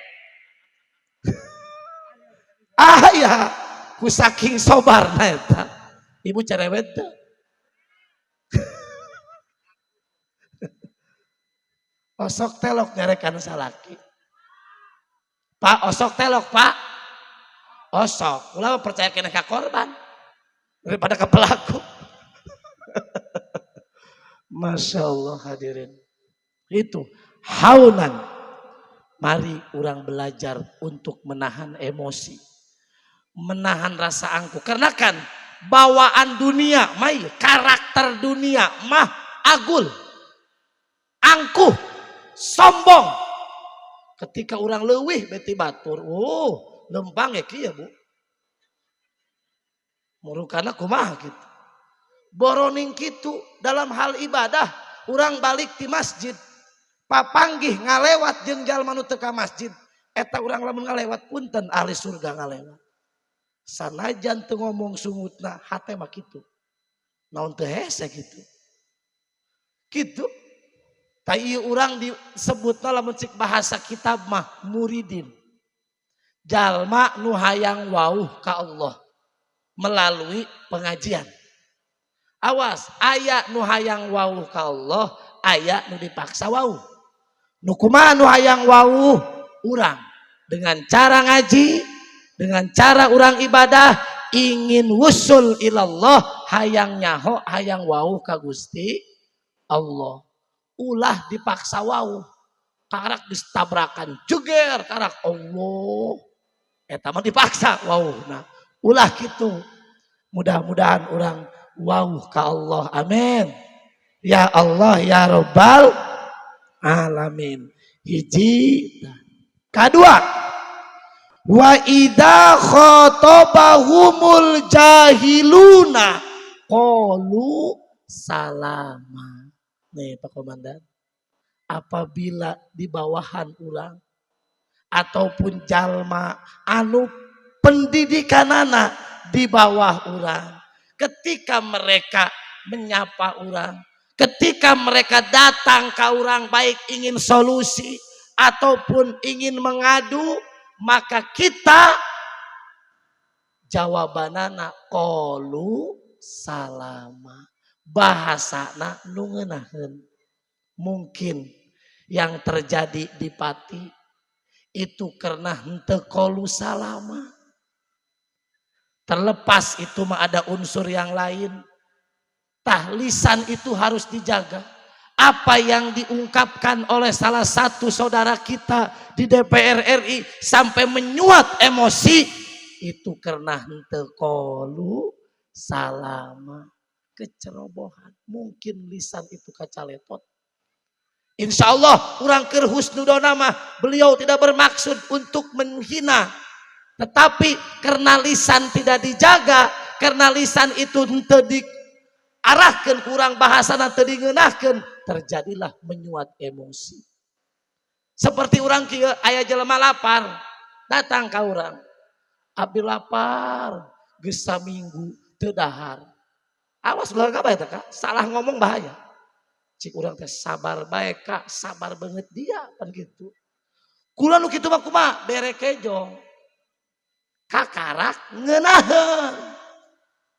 Aya ku saking sobar eta. Ibu cerewet teu? Osok telok nyarekan salaki. Pak, osok telok, Pak. Osok. Ulah percaya kena ke korban daripada ke pelaku. Masya Allah, hadirin. Itu haunan. Mari orang belajar untuk menahan emosi. Menahan rasa angkuh. Karena kan bawaan dunia, mai karakter dunia mah agul. Angkuh, sombong. Ketika orang leuwih beti batur, oh, lempang ya kieu, Bu. Murukana kumaha gitu. Boroning kitu dalam hal ibadah, orang balik di masjid, papanggih ngalewat jeung jalma nu teu ka masjid, eta urang lamun ngalewat, punten, ahli surga ngalewat. Sanajan teu ngomong sungutna, hate mah kitu. Naon teu hese gitu. Kitu. Ta ieu urang disebutna lamun cik bahasa kitab mah muridin. Jalma nu hayang wauh ka Allah melalui pengajian. Awas, aya nu hayang wauh ka Allah, aya nu dipaksa wauh. Nu kumaha nu hayang wauh? Urang dengan cara ngaji, dengan cara urang ibadah, ingin wusul ilallah, hayang nyaho, hayang wauh ka Gusti Allah. Ulah dipaksa wauh. Karak ditabrakan jeger, karak Allah. Eta mah dipaksa wauh. Nah, ulah gitu. Mudah-mudahan orang wauh ka Allah. Amin. Ya Allah ya Rabbal. Alamin. Hiji, kadua, wa idza khatabahumul jahiluna qalu salama. Nih, Pak Komandan, apabila di bawahan urang ataupun jalma anu pendidikanana di bawah urang, ketika mereka menyapa urang, ketika mereka datang ke urang, baik ingin solusi ataupun ingin mengadu, maka kita jawabanana qalu salama, bahasana nu ngeunaheun. Mungkin yang terjadi di Pati itu karena henteu qalu salama. Terlepas itu mah ada unsur yang lain. Tah, lisan itu harus dijaga. Apa yang diungkapkan oleh salah satu saudara kita di DPR RI sampai menyuat emosi itu karena henteu qalu salama, kecerobohan. Mungkin lisan itu kacaletot. Insya Allah urang keur husnudon mah beliau tidak bermaksud untuk menghina, tetapi karena lisan tidak dijaga, karena lisan itu henteu diarahkan, kurang bahasa teu dingeunahkeun, terjadilah menyuat emosi. Seperti urang kieu, aya jelema lapar datang ka urang, "Abdi lapar, geus saminggu teu dahar." Awas ulah apa eta, Kak, salah ngomong bahaya. Cik urang teh, "Sabar bae, Kak, sabar banget dia," pan gitu. Kula nu kitu mah kumaha? Bere kejo. Kakarak ngeunaheun.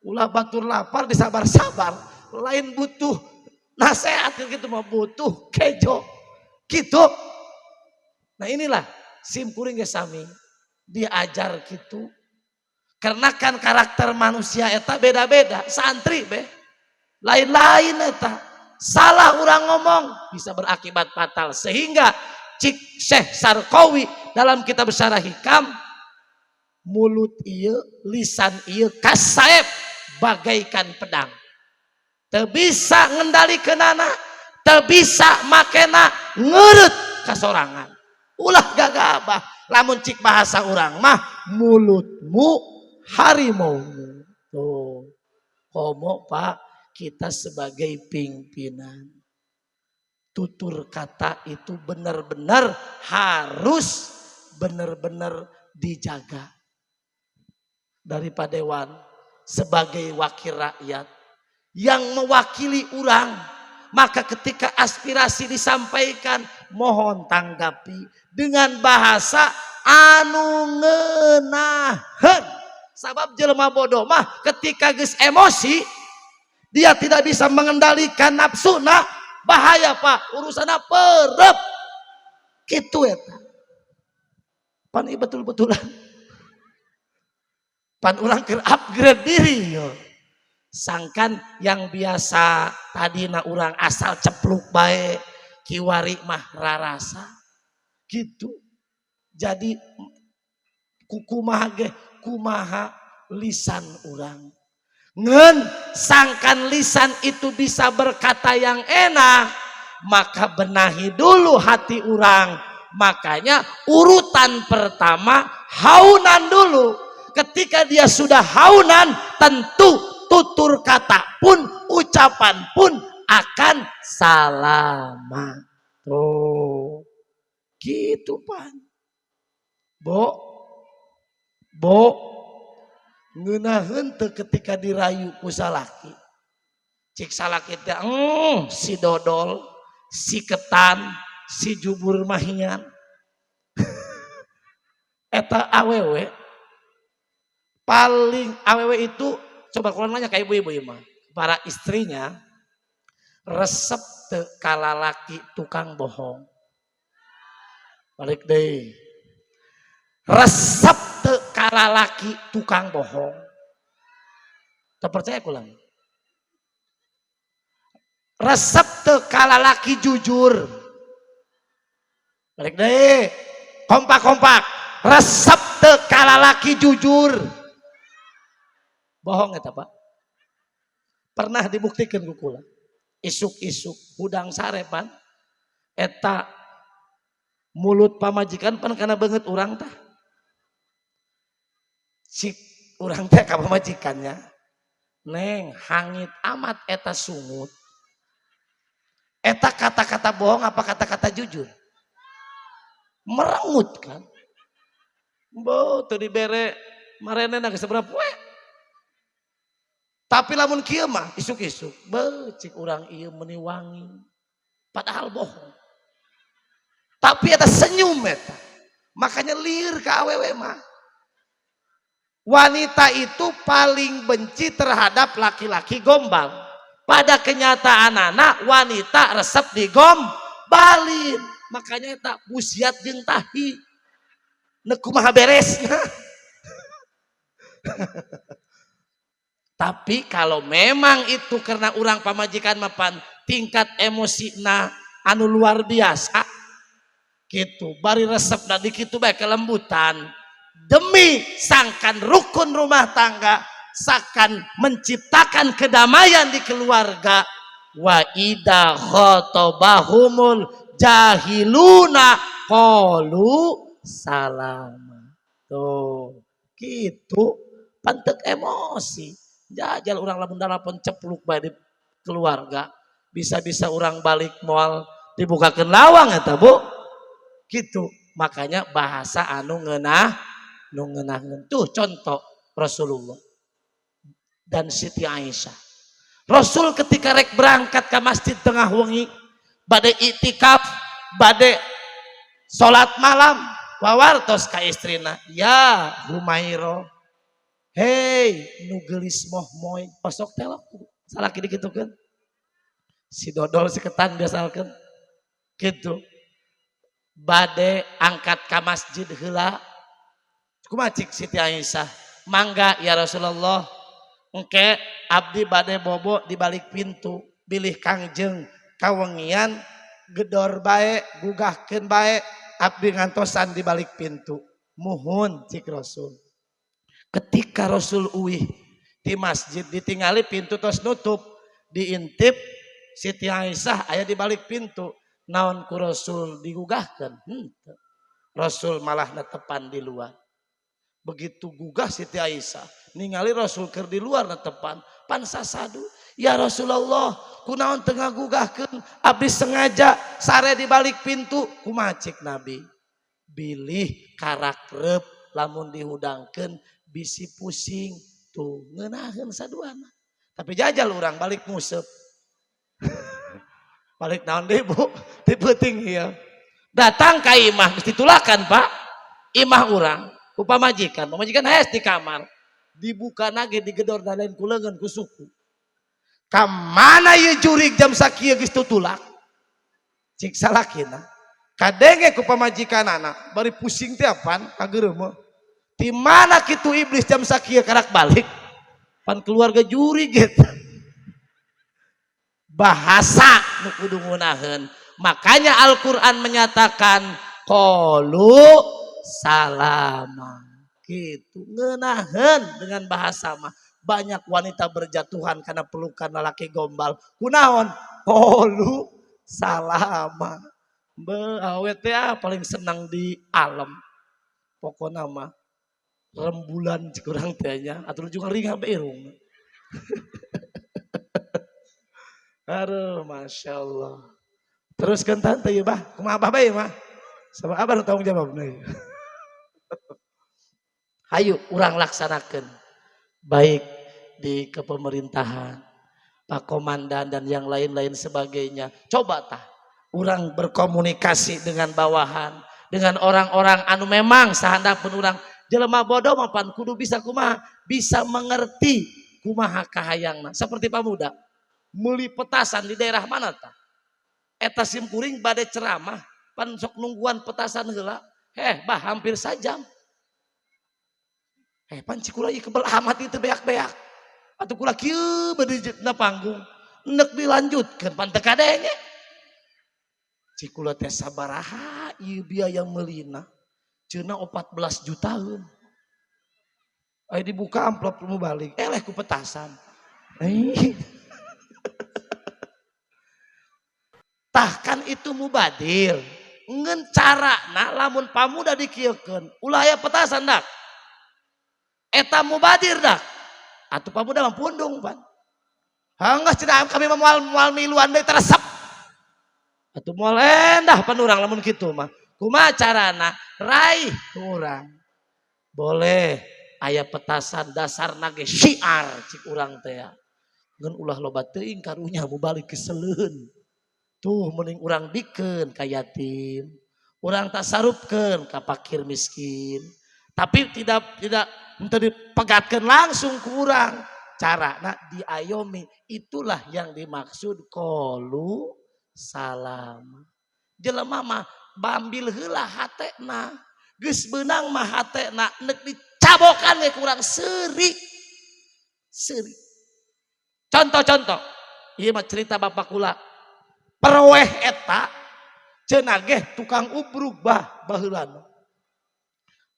Ulah batur lapar disabar-sabar, lain butuh nasihat gitu mah, butuh kejo. Gitu. Nah, inilah sim kuring ge sami diajar gitu. Karena kan karakter manusia eta beda-beda, santri be. Lain-lain eta. Salah orang ngomong bisa berakibat fatal, sehingga cik Syekh Sarkowi dalam kitab Syarah Hikam, mulut ieu, lisan ieu, kassaif, bagaikan pedang, teu bisa ngendalikeunana, teu bisa makena, ngeureut kasorangan. Ulah gagabah, lamun cik bahasa urang mah, mulutmu harimaumu. Tuh, komo, Pak, kita sebagai pimpinan, tutur kata itu benar-benar harus benar-benar dijaga. Dari Pak Dewan sebagai wakil rakyat yang mewakili orang, maka ketika aspirasi disampaikan, mohon tanggapi dengan bahasa anu ngeunaheun. Sabab jelema bodoh mah ketika geus emosi, dia tidak bisa mengendalikan nafsu. Nah, bahaya, Pak, urusan perep gitu eta. Pan betul-betulan, pan urang keur upgrade diri yo. Sangkan yang biasa tadi na urang asal cepluk bae, kiwari mah rarasa gitu. Jadi kumaha ge kumaha lisan urang ngen sangkan lisan itu bisa berkata yang enak, maka benahi dulu hati urang. Makanya urutan pertama haunan dulu. Ketika dia sudah haunan, tentu tutur kata pun, ucapan pun akan salama. Tuh gitu, pan. Bo, bo, ngeunaheun teu ketika dirayu ku salaki? Cik salaki teh, si dodol, si ketan, si jubur mahian." Eta awewe paling, awewe itu, coba kalau nanya ke ibu-ibu mah, para istrinya, resep teu kalalaki tukang bohong? Balik deh, resep teu kalalaki tukang bohong? Teu percaya kulang. Resep teu kalalaki jujur? Balik deh, kompak-kompak, resep teu kalalaki jujur? Bohong eta, Pak. Pernah dibuktikan ku kula. Isuk-isuk hudang sarepan. Eta mulut pamajikan pan kana beungeut urang tah. Cik urang teh ka pamajikannya. Neng hangit amat eta sungut. Eta kata-kata bohong apa kata-kata jujur? Merengut kan? Bo teu dibere marenena geus sabaraha poe. Tapi lamun kieu mah isuk-isuk, beuh cik urang ieu meuni wangi. Padahal bohong. Tapi eta senyum eta. Makanya lieur ka awewe mah. Wanita itu paling benci terhadap laki-laki gombal. Pada kenyataan anak wanita resep digombalin. Makanya eta busiat jeung tahi. Neuk kumaha beresna. Tapi kalau memang itu karena urang pamajikan mapan tingkat emosina anu luar biasa gitu, bari resepna di kitu bae kelembutan demi sangkan rukun rumah tangga, sangkan menciptakan kedamaian di keluarga. Wa idza khatabahumul jahiluna qalu salama. Tuh gitu pantek emosi. Jajal urang lamun dalapon cepluk bae di keluarga, bisa-bisa urang balik moal dibukakeun lawang eta Bu. Gitu. Makanya bahasa anu ngeunah, nu ngeunaheun. Tuh contoh Rasulullah dan Siti Aisyah. Rasul ketika rek berangkat ke masjid tengah wengi, bade iktikaf, bade salat malam, wawartos ka istrina, ya Humairo, hei nu geulis moh-moy, osok telok salaki dikitukeun. Si dodol si ketan biasalkeun. Gitu. Bade angkat ka masjid heula. Kumaha cik Siti Aisyah? Mangga ya Rasulullah. Engke abdi bade bobo di balik pintu, bilih kangjeng kawengian gedor bae, gugahkeun bae, abdi ngantosan di balik pintu. Muhun cik Rasul. Ketika Rasul uwih di masjid ditingali pintu tos nutup, diintip Siti Aisyah aya di balik pintu. Naon ku Rasul digugahkeun? Henteu. Rasul malah netepan di luar. Begitu gugah Siti Aisyah, ningali Rasul keur di luar netepan, pan sasadu. Ya Rasulullah, kunaon teu ngagugahkeun? Abdi sengaja sare di balik pintu. Kumaha cik Nabi? Bilih karakrep lamun dihudangkeun bisi pusing tuh ngeunaheun saduana. Tapi jajal urang balik nguseup. Balik naon deui Bu? Ti peuting ieu. Datang ka imah geus ditulakan Pak. Imah urang ku pamajikan, pamajikan hees di kamar. Dibuka nage digedor da lain ku leungeun ku suku. Ka mana ieu jurig jam sakieu geus tutulak? Cik salakina. Kadenge ku pamajikanana bari pusing teh apaan kageureuh. Di mana kitu iblis jam sakieu karak balik? Pan keluarga jurig gitu. Bahasa nu kudu ngunaheun. Makanya Al-Qur'an menyatakan qalu salama. Gitu ngeunaheun dengan bahasa mah. Banyak wanita berjatuhan karena pelukan lalaki gombal. Kunaon? Qalu salama. Be awet teh paling senang di alam. Pokona mah rembulan cik urang teh nya atuh juga ringan bae irung. Aduh, Masya Allah. Terus kan tante ya bah, kumaha abah bae mah? Sama abah nu tanggung jawab nih. Hayu urang laksanakeun. Baik di kepemerintahan, Pak Komandan dan yang lain-lain sebagainya. Coba tah, urang berkomunikasi dengan bawahan, dengan orang-orang anu memang sahandapeun urang. Jelema bodoh mah pan kudu bisa kumaha, bisa mengerti kumaha kahayangna. Seperti Pak Muda, meuli petasan di daerah mana tah? Eta sim kuring bade ceramah, pan sok nungguan petasan heula. Heh, bah hampir sajam. Pan cikula ieu kebel amat itu beak-beak. Atuh kula kieu bade na panggung. Nek dilanjutkeun pan teu kadenge. Cikula teh sabaraha ieu biaya meulina. Ceunah 14 jutaan. Aya dibuka amplop mau balik. Eleh ku petasan. Tah kan itu mubadir. Ngan carana lamun pamuda dikieukeun, ulah aya petasan dak. Eta mubadir dak. Atuh pamuda mah pundung pan. Hanggeus cenah kami mah moal miluan deui teresep. Atuh moal endah pan urang lamun kitu mah. Kumaha carana? Raih urang. Boleh aya petasan dasarna ge syiar cik urang teh. Ngan ulah loba teuing karunya mubalik keseleun. Tuh mending urang dikeun ka yatim, urang tasarupkeun ka fakir miskin. Tapi tidak henteu dipegatkeun langsung ku urang. Carana diayomi, itulah yang dimaksud qalu salam. Jelema mah bambil heula hatena, geus beunang mah hatena neuk dicabokan ge kurang seuri. Seuri. Contoh-contoh, ieu mah cerita bapak kula. Perweh eta cenah geh tukang ubrug bah baheulana.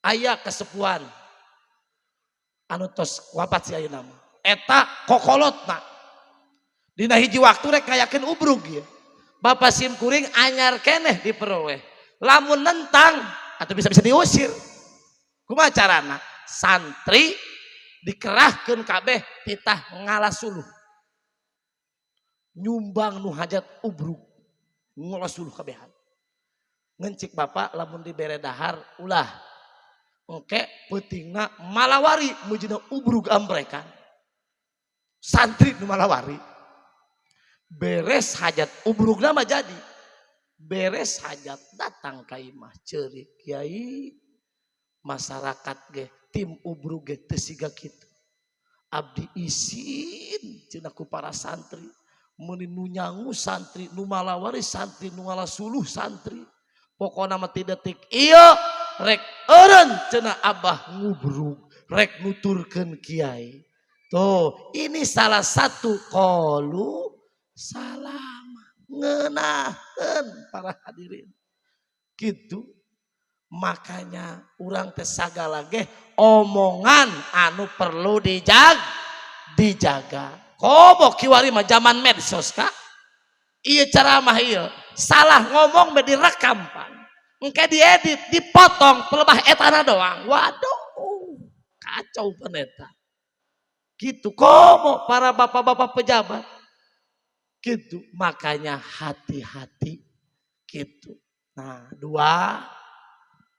Aya kesepuhan anu tos wafat si ayeuna mah. Eta kokolotna. Dina hiji waktu rek ngayakeun ubrug ieu. Bapak sim kuring anyar keneh di perweh. Lamun nentang atau bisa-bisa diusir. Kumaha carana? Santri dikerahkeun kabeh titah ngalasuluh. Nyumbang nu hajat ubrug ngalasuluh kabehan. Ngencik bapak lamun dibere dahar ulah. Engke peutingna malawari mujina ubrug ambrekan. Santri nu malawari. Beres hajat ubrugna mah jadi. Beres hajat datang ka imah ceurik kiai masyarakat ge tim ubrug ge teu siga kitu. Abdi isin cenah ku para santri. Meuni nu nyangu santri, nu malawari santri, nu ngalasuluh santri. Pokona mah ti detik ieu rek eureun cenah abah ngubrug, rek nuturkeun kiai. Tuh, ini salah satu qalu salam ngeunaheun para hadirin. Gitu. Makanya urang teh sagala ge omongan anu perlu dijaga. Komo kiwari mah zaman medsos kak. Ieu ceramah ieu salah ngomong be direkam pan. Engke diedit, dipotong, pelebah etana doang. Waduh, kacau peneta. Gitu komo para bapak-bapak pejabat. Gitu, makanya hati-hati gitu. Nah, dua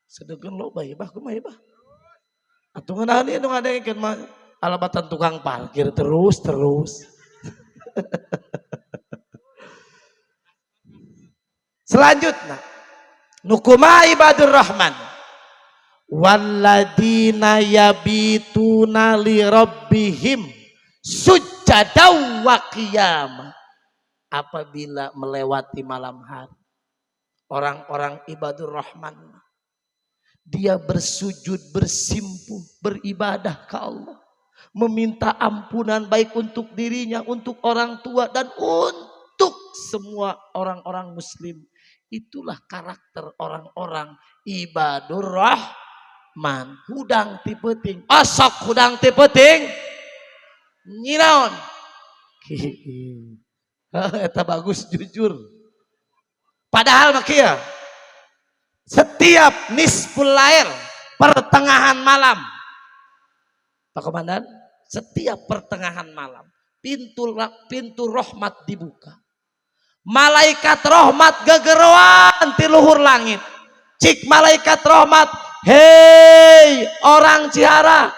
sedengkeun loba ya bah kumaha ya bah. Atuh ngeunaheun ieu nu ngadengkeun mah alabatan tukang parkir terus. Selanjutnya, nukuma ibadur rahman walladina yabituna li rabbihim sujadaw wa qiyama. Apabila melewati malam hari, orang-orang ibadur rahman dia bersujud, bersimpuh, beribadah ke Allah, meminta ampunan baik untuk dirinya, untuk orang tua, dan untuk semua orang-orang muslim. Itulah karakter orang-orang ibadur rahman. Hudang ti peuting, osok hudang ti peuting nyinaon. Eta bagus jujur. Padahal mah kieu, setiap nisful lail, pertengahan malam, Pak Komandan, setiap pertengahan malam pintu rahmat dibuka. Malaikat rahmat gegeroan ti luhur langit. Cik malaikat rahmat, hei orang Cihara,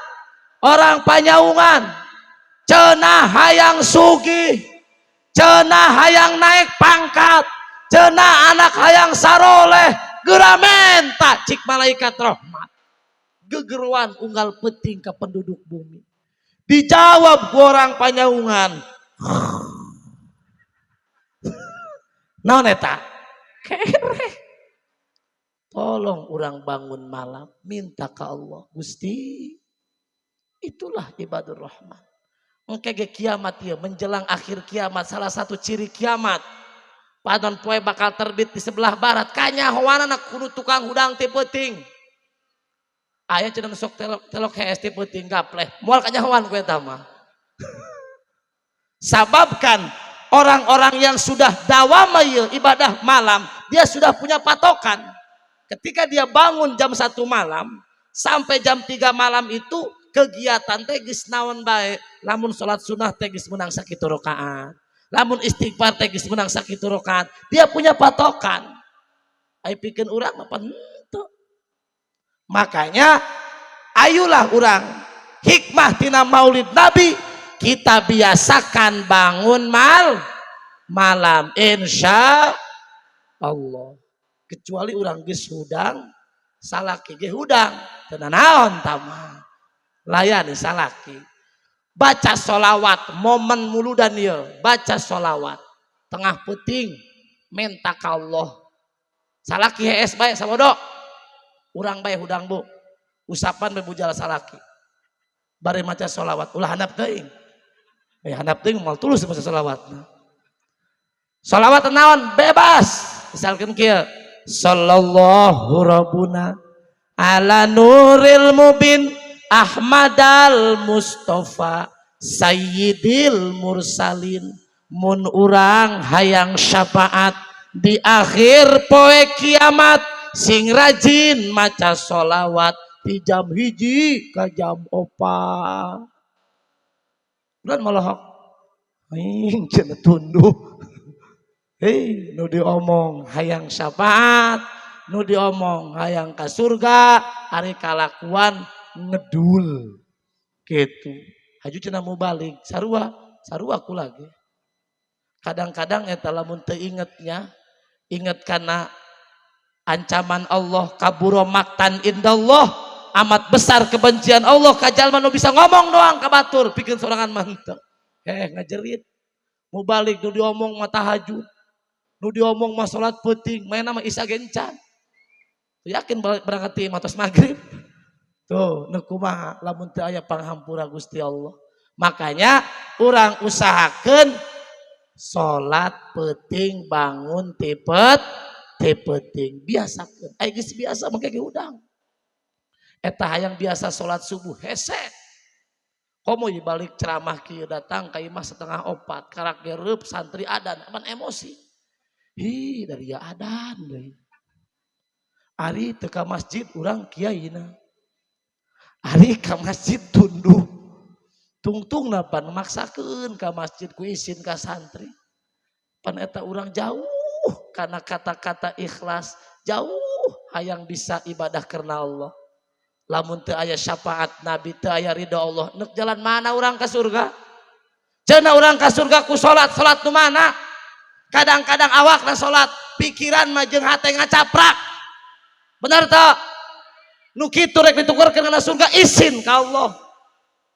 orang Panyaungan, cenah hayang sugih, cenah hayang naik pangkat, cenah anak hayang saroleh, geura menta. Cik malaikat rahmat. Gegeroan unggal peuting ke penduduk bumi. Dijawab ku orang Panyaungan. Naon eta? Kereh. Tolong orang bangun malam minta ke Allah, Gusti. Itulah ibadur rahman. Engke ge kiamat ieu menjelang akhir kiamat, salah satu ciri kiamat. Panon poe bakal terbit di sebelah barat. Kanyahoanana kudu tukang hudang ti peuting. Aya cenah sok telok hees ti peuting gapleh. Moal kanyahoan ku eta mah. Sababkan Orang-orang yang sudah dawam ibadah malam, dia sudah punya patokan. Ketika dia bangun jam 1 malam sampai jam 3 malam itu kegiatan teh geus naon bae. Lamun salat sunnah teh geus menang sakitu rakaat, lamun istighfar teh geus menang sakitu rakaat. Dia punya patokan. Ai pikeun urang mah henteu. Makanya ayulah urang hikmah tina Maulid Nabi, kita biasakan bangun malam, insya Allah. Kecuali urang geus hudang, salaki ge hudang, teu naon tama layani salaki. Baca solawat momen muludan ieu, baca solawat tengah peuting, menta ka Allah. Salaki hees bae sabodo, urang bae hudang, Bu. Usapan bae bujal salaki bari maca solawat. Ulah handap teuing. Eh, handap teuing moal tulus maca solawatna. Solawat naon bebas. Misalkan kieu: Sallallahu rabbuna ala nuril mubin Ahmadal Mustafa Sayyidil Mursalin. Mun urang hayang syafaat di akhir poe kiamat, sing rajin maca solawat di jam 1 ke jam 4. Dan malah aing cenah tunduh. Hei, nu diomong hayang syafaat, nu diomong hayang ka surga, ari kalakuan ngedul gitu. Haju cenah mau balik, sarua, sarua aku lagi. Kadang-kadang eta lamun teu ingetnya, inget karena ancaman Allah, kaburo maktan indallah, amat besar kebencian Allah ka jalma nu bisa ngomong doang ka batur, pikeun sorangan mah henteu. Eh, ngajerit. Mau balik nu diomong mah tahajud. Nu diomong mah salat peuting, main nama Isa gencan. Yakin berangkat ti matos maghrib. Tuh, nu kumaha lamun teu aya panghampura Gusti Allah. Makanya urang usahakeun salat peuting, bangun ti peuting, biasakeun. Ai geus biasa mah ge hudang. Eta hayang biasa salat subuh hese. Komo ieu balik ceramah kieu datang ka imah 3.30, karak gereup santri adan, aman emosi. Hi, dari ya adan deui. Ari teu ka masjid urang kiaina. Ari ka masjid tunduh. Tungtungna pan maksakeun ka masjid ku isin ka santri. Pan eta urang jauh karena kata-kata ikhlas, jauh hayang bisa ibadah karena Allah. Lamun teu aya syafaat Nabi, teu aya ridho Allah, nek jalan mana urang ka surga? Cenah urang ka surga ku salat, salat nu mana? Kadang-kadang awakna salat, pikiran mah jeung hate ngacaprak. Benar tak? Nu kitu rek ditukerkeun kana surga, isin ka Allah.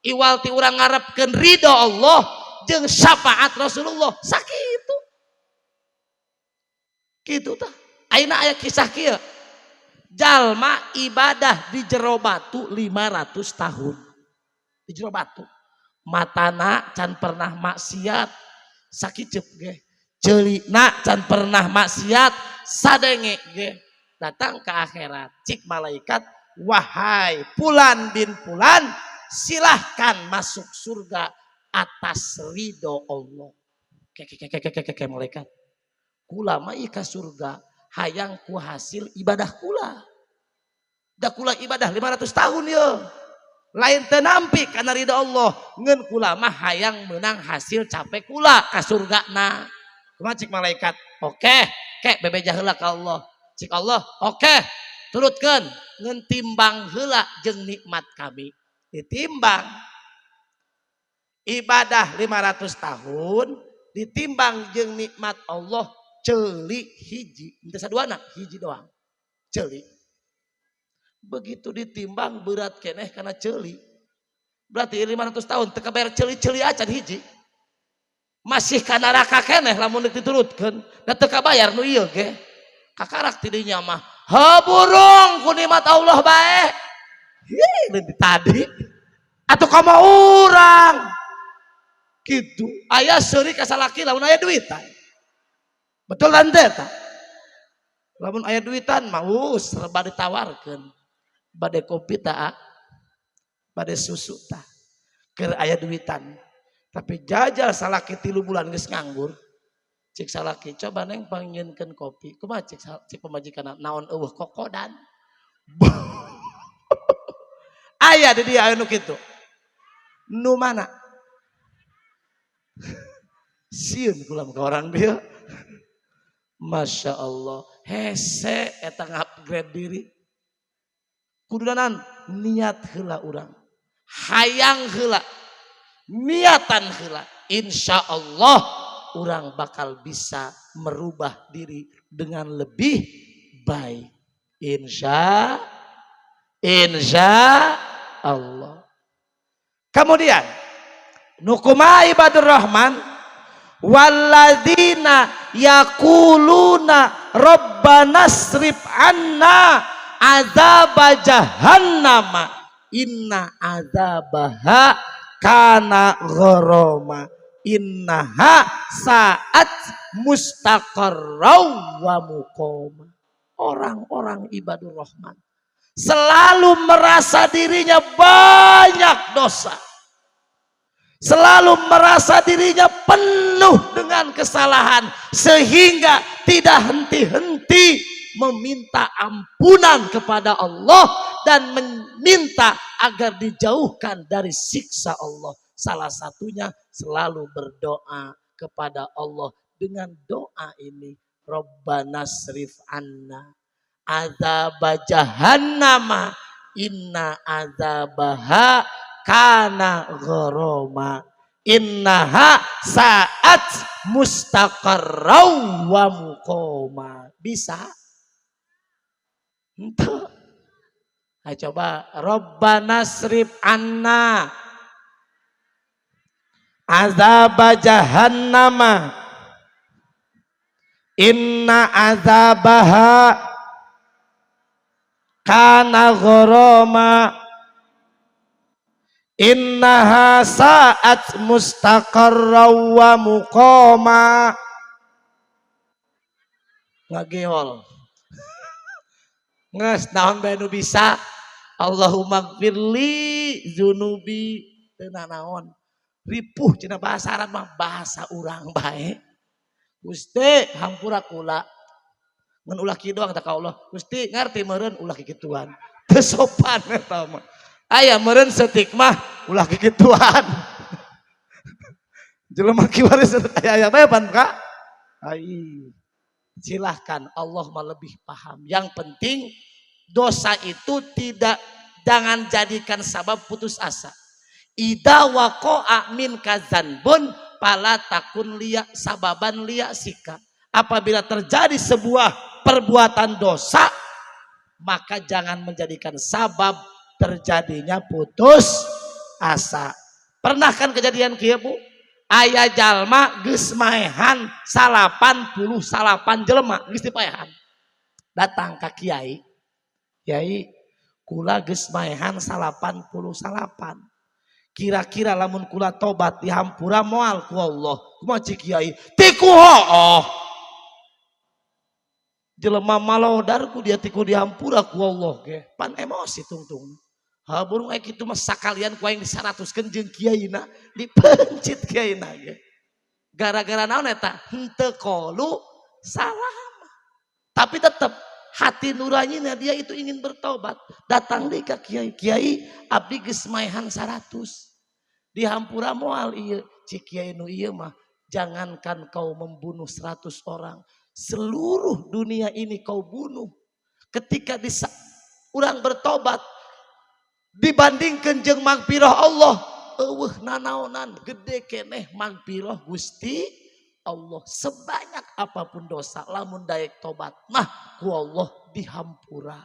Iwal ti urang ngarepkeun ridho Allah jeung syafaat Rasulullah. Sakitu. Kitu tah. Ayeuna aya kisah kieu. Jalma ibadah di jero batu 500 tahun. Di jero batu. Matana can pernah maksiat, sakiceup ge. Ceulina can pernah maksiat, sadenge ge. Datang ke akhirat, cik malaikat, "Wahai Pulan bin Pulan, silahkan masuk surga atas ridho Allah." Ke ke ke ke ke ke, malaikat. Kula mah ka surga hayang ku hasil ibadah kula. Da kula ibadah 500 tahun ya. Lain teu nampi karena ridho Allah. Ngan kula mah hayang menang hasil capek kula ka surga na. Kumaha cik malaikat? Oke, kek bebeja heula ka Allah. Cik Allah, oke, turutkeun, ngan timbang heula jeung nikmat kami. Ditimbang. Ibadah 500 tahun ditimbang jeung nikmat Allah ceuli hiji, henteu saduana, hiji doang. Ceuli. Begitu ditimbang berat keneh karena ceuli. Berarti 500 tahun teu kabayar ceuli-ceuli acan hiji. Masih ka neraka keneh lamun diturutkeun, da teu kabayar nu ieu ge. Kakarak tidinya mah, haburung ku nikmat Allah bae. Hi, tadi. Atau kamu urang. Gitu. Aya seuri ka salaki lamun aya duitan. Betul kan teh? Lamun aya duitan mah serba ditawarkeun. Bade kopi ta, bade susu ta. Keur aya duitan. Tapi jajal salaki 3 bulan geus nganggur. Cik salaki, coba Neng pangyieunkeun kopi. Kumaha cik, cik pamajikan? Naon euweuh kokodan. Aya di dia anu kitu. Nu mana? Sieun kula ka orang dia. Masya Allah, hese eta ngupgrade diri. Kudunanan niat heula urang. Hayang heula. Niatan heula. Insya Allah orang bakal bisa merubah diri dengan lebih baik. Insya Allah. Kemudian nu kumaha ibadur rahman? Walladzina yaquluna rabbana srif anna azaba jahannama inna azabaha kana gharama innaha sa'at mustaqarraw wa muqama. Orang-orang ibadur rahman selalu merasa dirinya banyak dosa, selalu merasa dirinya penuh dengan kesalahan, sehingga tidak henti-henti meminta ampunan kepada Allah dan meminta agar dijauhkan dari siksa Allah. Salah satunya selalu berdoa kepada Allah dengan doa ini, Rabbana srif anna azaba jahannama inna azabaha kana gharama innaha sa'at mustaqarraw wa muqama. Bisa? Henteu. Ayo coba, Rabbana srif anna azaba jahannama inna azabaha kana gharama innaha sa'at mustaqarra wa muqama. Ngageol nges naon bae nu bisa. Allahumma gfirli dzunubi, teu naon ripuh cenah, bahasa Arab mah, bahasa urang bae. Gusti, hampura kula. Ngan ulah kieu doang ka Allah. Gusti, ngarti meureun ulah kikituan. Teu sopan eta mah. Aya meureun setik mah ulah kikituan. Jelema kiwari aya aya bae pan ka. Ai. Silahkan, Allah mah lebih paham. Yang penting dosa itu tidak, jangan jadikan sabab putus asa. Idza waqa'a minka dzanbun fala takun liya sababan liya'sika. Apabila terjadi sebuah perbuatan dosa, maka jangan menjadikan sabab terjadinya putus asa. Pernah kan kejadian kieu, Bu? Aya jalma geus maehan 99 jelema, geus dipaehan. Datang ka kiai. Kiai, kula geus maehan 99. Kira-kira lamun kula tobat dihampura moal ku Allah? Kumaha cik kiai? Tiku hooh. Jelema malodar ku dia tiku dihampura ku Allah ge. Pan emosi tungtung. Ha, burung aya kitu mah sakalian ku aing disaratuskeun jeung kiaina, dipencit kiaina ge. Gara-gara naon eta? Henteu qalu salam. Tapi tetap hati nuraninya dia itu ingin bertobat. Datang deui ka kiai, "Kiai, abdi geus maehan 100. Dihampura moal ieu?" Cik kiai nu ieu mah, "Jangankan kau membunuh 100 orang, seluruh dunia ini kau bunuh. Ketika orang bertobat dibandingkan jeung magfirah Allah, euweuh nanaonan, gede keneh magfirah Gusti Allah. Sebanyak apapun dosa, lamun daek tobat mah ku Allah dihampura."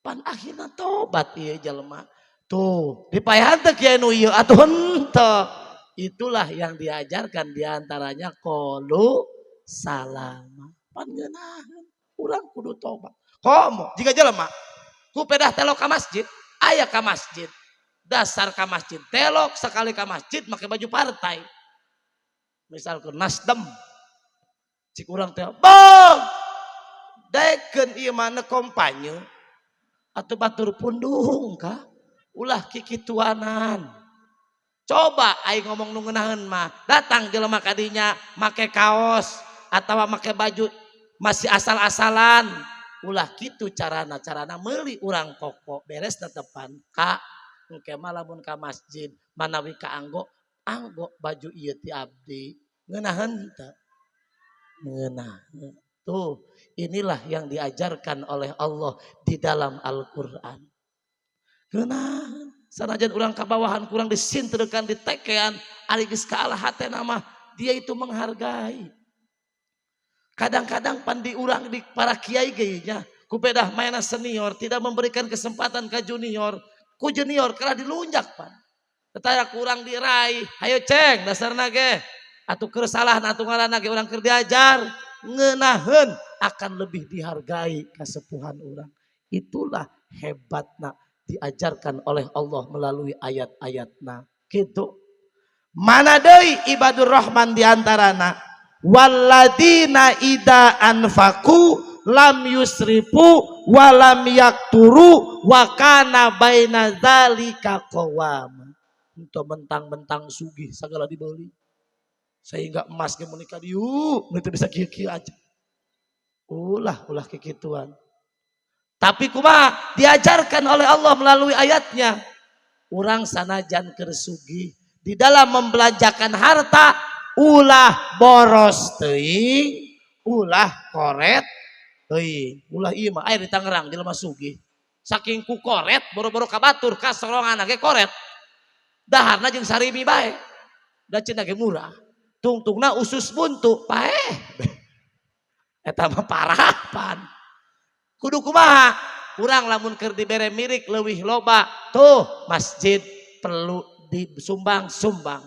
Pan akhirna tobat ieu jelema. Tuh, dipaehan teu kiai nu ieu atuh? Henteu. Itulah yang diajarkan diantaranya qalu salama. Pan ngeunaheun urang kudu tobat. Komo jika jelema ku pedah telok ka masjid, aya ka masjid. Dasar ka masjid telok, sekali ka masjid make baju partai. Misalkan Nasdem. Cik urang teh, "Bang, daekeun ieu mana kampanye atau batur pundung ka ulah kikituanan." Coba aing ngomong nu ngeunaheun mah, datang jelema kadinya make kaos atau make baju masih asal-asalan. Ulah kitu carana. Carana meuli urang koko beres depan ka engke mah lamun ka masjid manawi kaanggo, anggo baju ieu ti abdi. Ngeunaheun teu? Ngeunah. Tuh, inilah yang diajarkan oleh Allah di dalam Al-Qur'an. Ngeunaheun. Sanajan urang kabawahan, kurang disintrekan, ditekean, ari geus kalah hatena mah dia itu menghargai. Kadang-kadang pan di urang di para kiai ge nya, ku pedah mainna senior tidak memberikan kesempatan ke junior, ku junior kalah dilunjak pan. Tetaya kurang diraih, hayo ceng dasarna ge. Atuh keur salah atuh ngaranna ge urang keur diajar, ngeunaheun akan lebih dihargai kasepuhan urang. Itulah hebatna diajarkan oleh Allah melalui ayat-ayatna. Gitu. Mana deui ibadur rahman diantarana? Walladina idza anfaqu lam yusrifu walam yakturu wa kana baina dzalika qawama. Untuk mentang-mentang sugih segala dibeli. Sehingga emas ge menikah dieu, itu bisa kieu-kieu aja. Ulah, ulah kekituan. Tapi kumaha diajarkan oleh Allah melalui ayatnya. Urang sanajan keur sugih di dalam membelanjakan harta ulah boros teuing, ulah koret teuing. Ulah ieu mah aya di Tangerang jelema sugih. Saking ku koret boro-boro ka batur, ka sorongan ge koret. Daharna jeung sarimi bae. Da cenah ge murah. Tungtungna usus buntu, paeh. Eta mah parah pan. Kudu kumaha? Urang lamun keur dibere mirik leuwih loba, tuh masjid perlu disumbang-sumbang.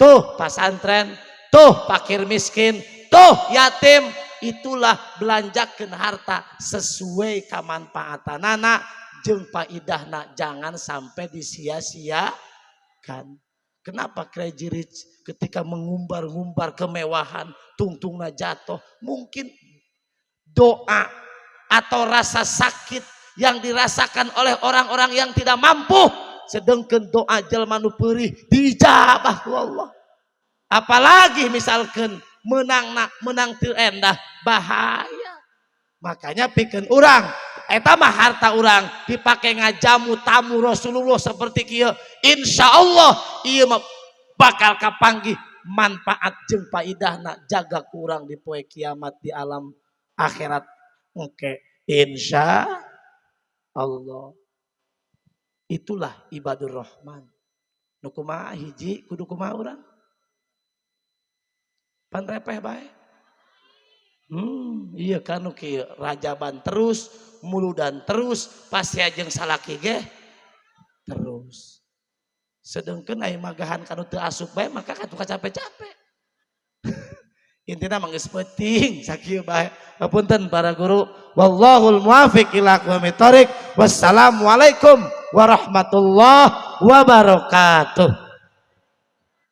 Tuh pasantren, tuh fakir miskin, tuh yatim, itulah belanjakeun harta sesuai kamanfaatanana jeung paidahna, jangan sampai disia-siakan. Kenapa Crazy Rich ketika mengumbar-ngumbar kemewahan, tungtungna jatuh? Mungkin doa atau rasa sakit yang dirasakan oleh orang-orang yang tidak mampu, sedangkan doa jelma nu peurih diijabah ku Allah. Apalagi misalkan menang nak menang teu endah, bahaya. Makanya pikeun urang eta mah harta urang dipakai ngajamu tamu Rasulullah seperti kieu, insya Allah ieu mah bakal kapanggih manfaat jeung paidahna jaga kurang di poe kiamat di alam akhirat. Oke, insya Allah itulah ibadur rahman. Nu kumaha hiji, kudu kumaha urang pan repeh bae. Iya kan, kieu rajaban terus, muludan terus, pasti jeung salaki ge terus. Sedangkan aya magahan kanu teu asup bae maka katuh capek-capek. Intina mah geus penting sakieu bae. Hapunten para guru, wallahul muwafiq ila aqwamit thoriq. Wassalamualaikum warahmatullahi wabarakatuh.